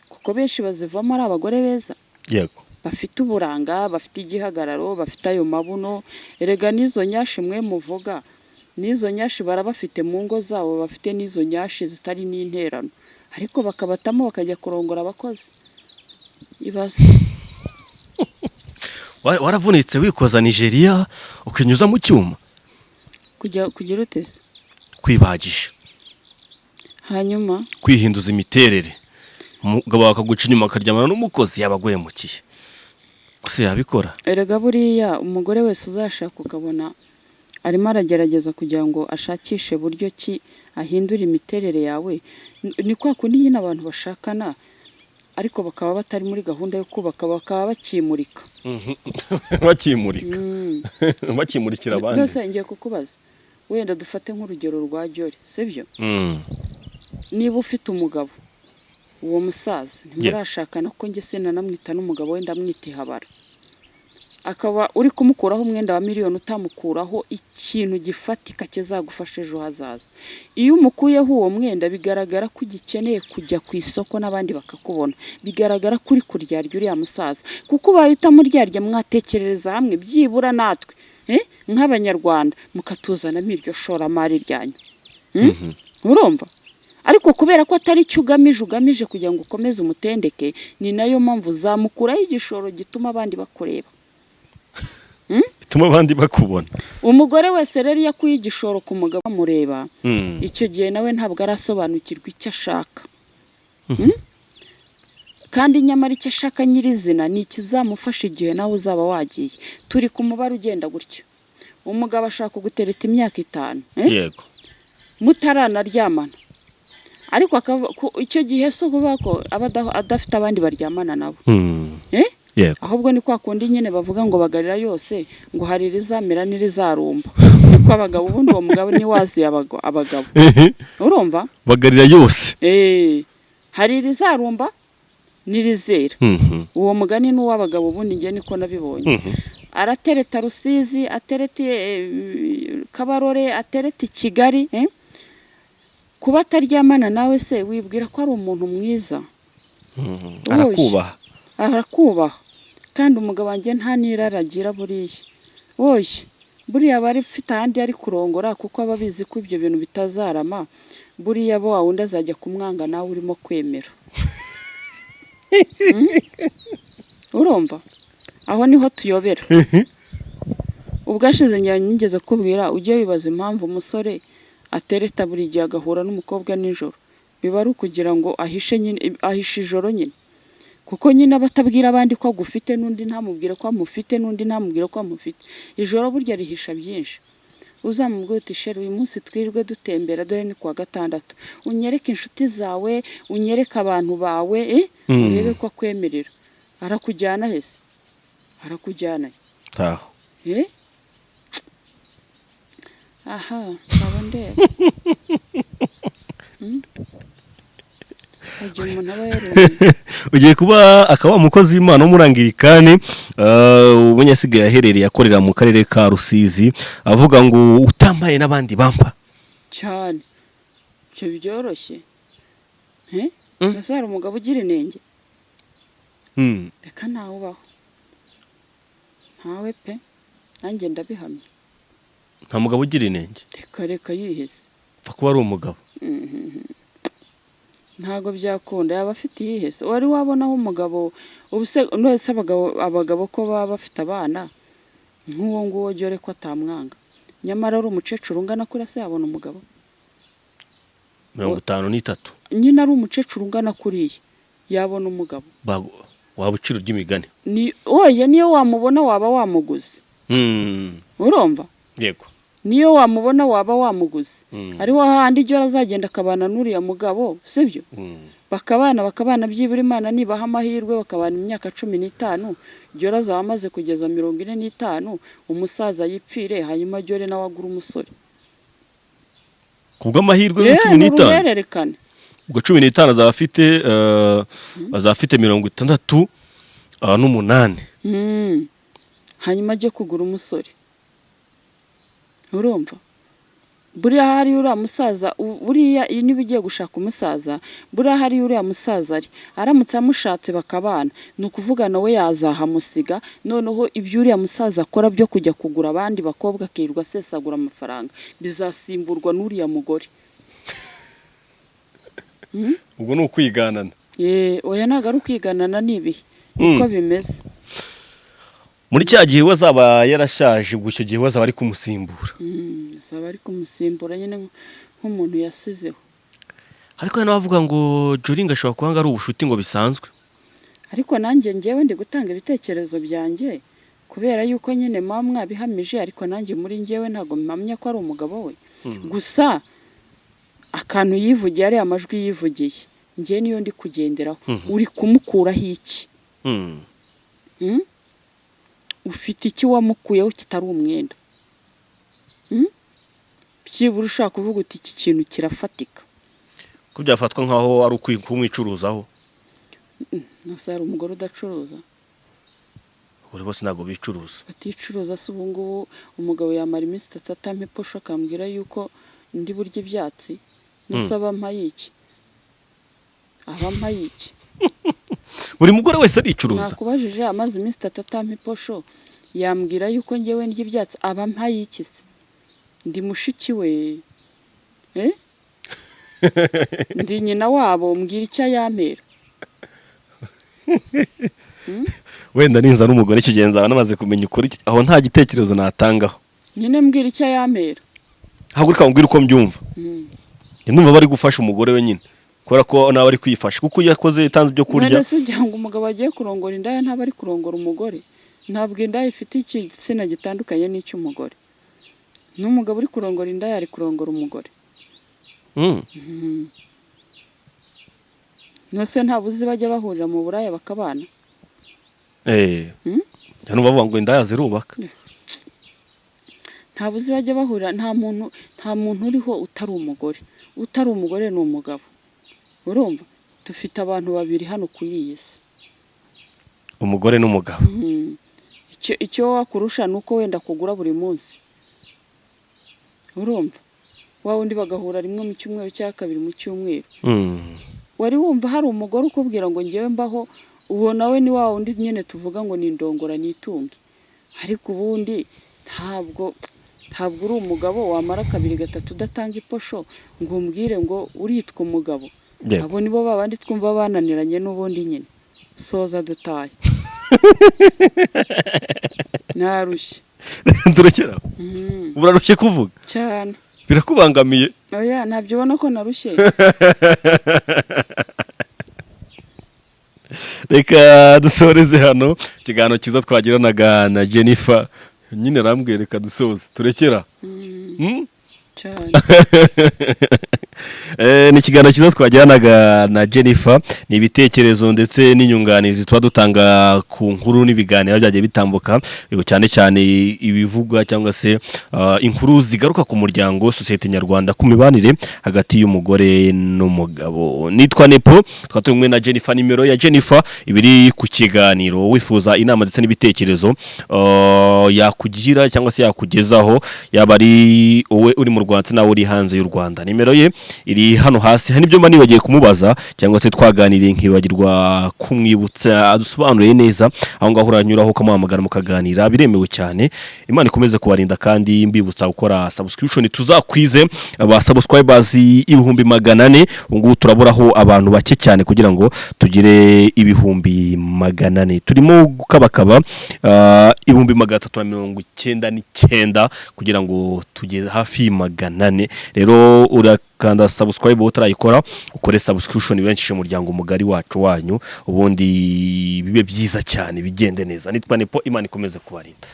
kuko benshi bazivamo ari abagore beza, bafite uburanga, bafite igihagararo, bafite ayo mabuno. Erega n'izo nyashi mwe muvuga, n'izo nyashi barabafite mu ngo zabo, bafite n'izo nyashi zitari n'interano, ariko bakabatamo bakajya kurongora abakozi. Ibaze! Waravunitse wikoza Nigeria, ukinyuza mu cyuma. Kujya kugira utese? Kwibagisha. Hanyuma? Kwihinduza imiterere, umugabo akaguca inyuma akaryamana n'umukozi, yaba aguhemukiye gusa yabikora. Erega buriya umugore wese uzashaka ukabona arimo aragerageza kugira ngo ashakishe buryo ki ahindura imiterere yawe, ni kwa kundi nyine abantu bashakana ariko bakaba batari muri gahunda yo kubaka, bakaba bakimurika. Bakimurika, bakimurikira abandi. Byose ngiye kukubaza, wenda dufate nk'urugero rwa Jori, sibyo? Niba ufite umugabo Uwo musaza ntimurashakana, kuko njye sinanamwita n'umugabo we, ndamwita ihabara. Akaba uri kumukuraho umwenda wa miliyoni, utamukuraho ikintu gifatika kizagufasha ejo hazaza. Iyo umukuyeho uwo mwenda, bigaragara ko ugikeneye kujya ku isoko n'abandi bakakubona, bigaragara ko uri kuryarya uriya musaza, kuko ubaye utamuryarya mwatekerereza hamwe byibura natwe nk'Abanyarwanda mukatuzanamo iryo shoramari ryanyu. Urumva? Ariko kubera ko atari cyo ugamije, ugamije kugira ngo ukomeze umutendeke, ni nayo mpamvu zamukuraho igishoro gituma abandi bakureba. Bituma abandi bakubona. Umugore wese rero iyo akuye igishoro ku mugabo amureba, icyo gihe nawe ntabwo arasobanukirwa icyo ashaka. Kandi nyamara icyo ashaka nyirizina ni ikizamufasha igihe nawe uzaba wagiye. Turi ku mubare ugenda gutyo, umugabo ashaka kugutereta imyaka 5, Yego. Mutaranaryamana, ariko icyo gihe si ukuvuga ko aba adafite abandi baryamana nabo. Yego. Ahubwo ni kwa kundi nyine bavuga ngo bagarira yose, ngo hari irizamera n'irizarumba, niko abagabo. Ubundi uwo mugabo ni waziye abagabo, urumva? Bagarira yose. Hari irizarumba n'irizera. Uwo mugani ni uw'abagabo, ubundi njye niko nabibonye. Aratereta Rusizi, atereta Kabarore, atereta i Kigali. Kuba ataryamana nawe se wibwira ko ari umuntu mwiza? Arakubaha. Arakubaha. Kandi umugabo wanjye nta n'irara agira buriya. Oya, buriya aba afite ahandi ari kurongora, kuko aba abizi ko ibyo bintu bitazarama. Buriya bo wa wundi azajya kumwanga, nawe urimo kwemera. Urumva aho niho tuyobera. Ubwashize njya nigeze kubwira, ujye wibaza impamvu umusore atereta buri gihe agahura n'umukobwa nijoro. Biba ari ukugira ngo ahishe nyine, ahishe ijoro nyine, kuko nyine aba atabwira abandi ko agufite, n'undi ntamubwire ko amufite, n'undi ntamubwire ko amufite. Ijoro burya rihisha byinshi. Uzamubwira uti: "Chéri, uyu munsi twirirwe dutembera, dore ni kuwa gatandatu, unyereke inshuti zawe, unyereke abantu bawe," urebe ko akwemerera. Arakujyana hese? Arakujyana he? Taho. Eh? Aha nkaba ndeba. Igihe umuntu aba yarumiwe. Ugiye kuba akaba umukozi w'Imana w'umurangirikani, ubonye asigaye aherereye akorera mu karere ka Rusizi, avuga ngo utambaye n'abandi bampa. Cyane, ibyo byoroshye. Mbese hari umugabo ugira inenge? Reka, ntawe ubaho, ntawe pe, nanjye ndabihamya. Nta mugabo ugira inenge. Reka reka, yihese? Upfa kuba ari umugabo. Ntabwo byakunda. Yaba afite iyihese? Wari wabonaho umugabo ubu se? None se abagabo ko baba bafite abana nk'uwo nguwo, dore ko atamwanga, nyamara ari umukecuru ungana kuriya se yabona umugabo? 53. Nyine ari umukecuru ungana kuriya, yabona umugabo? Waba ucira ry'imigani. Ni oya, niyo wamubona waba wamuguze. Urumva? Yego. Niyo wamubona waba wamuguze. Hariho hahandi ijyo azagenda akabana n'uriya mugabo, sibyo? Bakabana byibura, Imana nibaha amahirwe bakabana imyaka 15, Jora azaba amaze kugeza 45, umusaza yipfire, hanyuma Jore nawe agura umusore. Ku bw'amahirwe cumi ni n'itanu uruhererekane. Ubwo 15 azaba afite 68. Hanyuma ajye kugura umusore. Urumva buriya hari uriya musaza, buriya iyo niba ugiye gushaka umusaza, buriya hari uriya musaza ari aramutse amushatse bakabana, ni ukuvuga nawe yazahamusiga. Noneho ibyo uriya musaza akora byo kujya kugura abandi bakobwa, akirirwa asesagura amafaranga, bizasimburwa n'uriya mugore. Ubwo ni ukwiganana. Oya, ntabwo ari ukwiganana, ni ibihe niko bimeze. Muri cya gihe we azaba yarashaje, ubwo icyo gihe we azaba ari kumusimbura. Azaba ari kumusimbura nyine nk'umuntu yasizeho. Ariko hari n'abavuga ngo Joringa ashobora kuba ngo ari ubushuti ngo bisanzwe. Ariko nanjye ngewe ndi gutanga ibitekerezo byanjye kubera yuko nyine muba mwabihamije, ariko nanjye muri ngewe ntabwo mpamya ko ari umugabo we. Gusa akantu yivugiye, ariya amajwi yivugiye, ngewe niyo ndi kugenderaho. Uri kumukuraho iki? Ufite iki wamukuyeho kitari umwenda? Byibura ushaka kuvuga uti iki kintu kirafatika. Ko byafatwa nkaho ari kumwicuruzaho? Nose hari umugore udacuruza? Buri bose ntabwo bicuruza. Baticuruza se? Ubu ngubu umugabo yamara iminsi 3 atampa iposho, akambwira yuko ndi burya ibyatsi. Nose aba ampaye iki? Aba ampaye iki? Buri mugore wese aricuruza? Nakubajije, amaze iminsi 3 atampa iposho, yambwira yuko ngewe ndya ibyatsi, aba ampaye iki se? Ndi mushiki we? Eh? Ndi nyina wabo? Mbwira icyo ayampera. Wenda ninza n'umugore icyo gihe nzaba namaze kumenya ukuri, aho nta gitekerezo natangaho. Nyine mbwira icyo ayampera. Haguruka mbwira uko mbyumva. Njye ndumva bari gufasha umugore we nyine, kubera ko nawe ari kwifasha, kuko iyo yakoze itanze ibyo kurya. None se ugira ngo umugabo agiye kurongora indaya ntaba ari kurongora umugore? Ntabwo indaya ifite igitsina gitandukanye n'icy'umugore. N'umugabo uri kurongora indaya ari kurongora umugore. Nose ntabwo uzi bajya bahurira mu buraya bakabana? Eh. Njya numva bavuga ngo indaya zirubaka. Ntabwo uzi bajya bahurira? Nta muntu uriho utari umugore. Utari umugore ni umugabo. Urumva, dufite abantu babiri hano ku iyi si. Umugore n'umugabo. Icyo wakurusha ni uko wenda kugura buri munsi. Urumva, wa wundi bagahura rimwe mu cyumweru cyangwa kabiri mu cyumweru. Wari wumva hari umugore ukubwira ngo ngewe mbaho? Uwo nawe ni wa wundi nyine tuvuga ngo ni indongora nitunge. Ariko ubundi ntabwo uri umugabo wamara kabiri gatatu udatanga iposho ngo umbwire ngo uritwa umugabo. Abo nibo babandi twumva bananiranye n'ubundi nyine. Soza dutahe, narushye. Turekera. Urarushye kuvuga? Cyane. Birakubangamiye? Oya, ntabyo ubona ko narushye? Reka dusoreze hano ikiganiro cyiza twagiranaga na Jennifer. Nyine arambwiye reka dusoze, turekera. Cyane. Ni ikiganiro cyiza twagiranaga na Jennifer. Ni ibitekerezo ndetse n'inyunganizi tuba dutanga ku nkuru n'ibiganiro byagiye bitambuka, yego, cyane cyane ibivugwa cyangwa se inkuru zigaruka ku muryango, sosiyete nyarwanda, ku mibanire hagati y'umugore n'umugabo. Nitwa Nepo, tukaba turi kumwe na Jennifer. Nimero ya Jennifer ibiri ku kiganiro. Wifuza inama ndetse n'ibitekerezo yakugira cyangwa se yakugezaho, yaba ari wowe uri mu Rwanda ndetse nawe uri hanze y'u Rwanda, nimero ye iri hano hasi. Hari n'ibyo mba nibagiye kumubaza cyangwa se twaganiriye nkibagirwa kumwibutsa adusobanuriye neza, aho ngaho uranyuraho ukamuhamagara mukaganira, biremewe cyane. Imana ikomeze kubarinda, kandi mbibutsa gukora subscription, tuzakwize aba subscribers 400,000. Ubu ngubu turaburaho abantu bake cyane kugira ngo tugire 400,000. Turimo gukabakaba 399,000 kugira ngo tugeze hafi 400. Rero urakanda subscribe utarayikora, ukore subscription, benshi umuryango mugari wacu wanyu, ubundi bibe byiza cyane, bigende neza. Nitwa Nepo, Imana ikomeze kubarinda.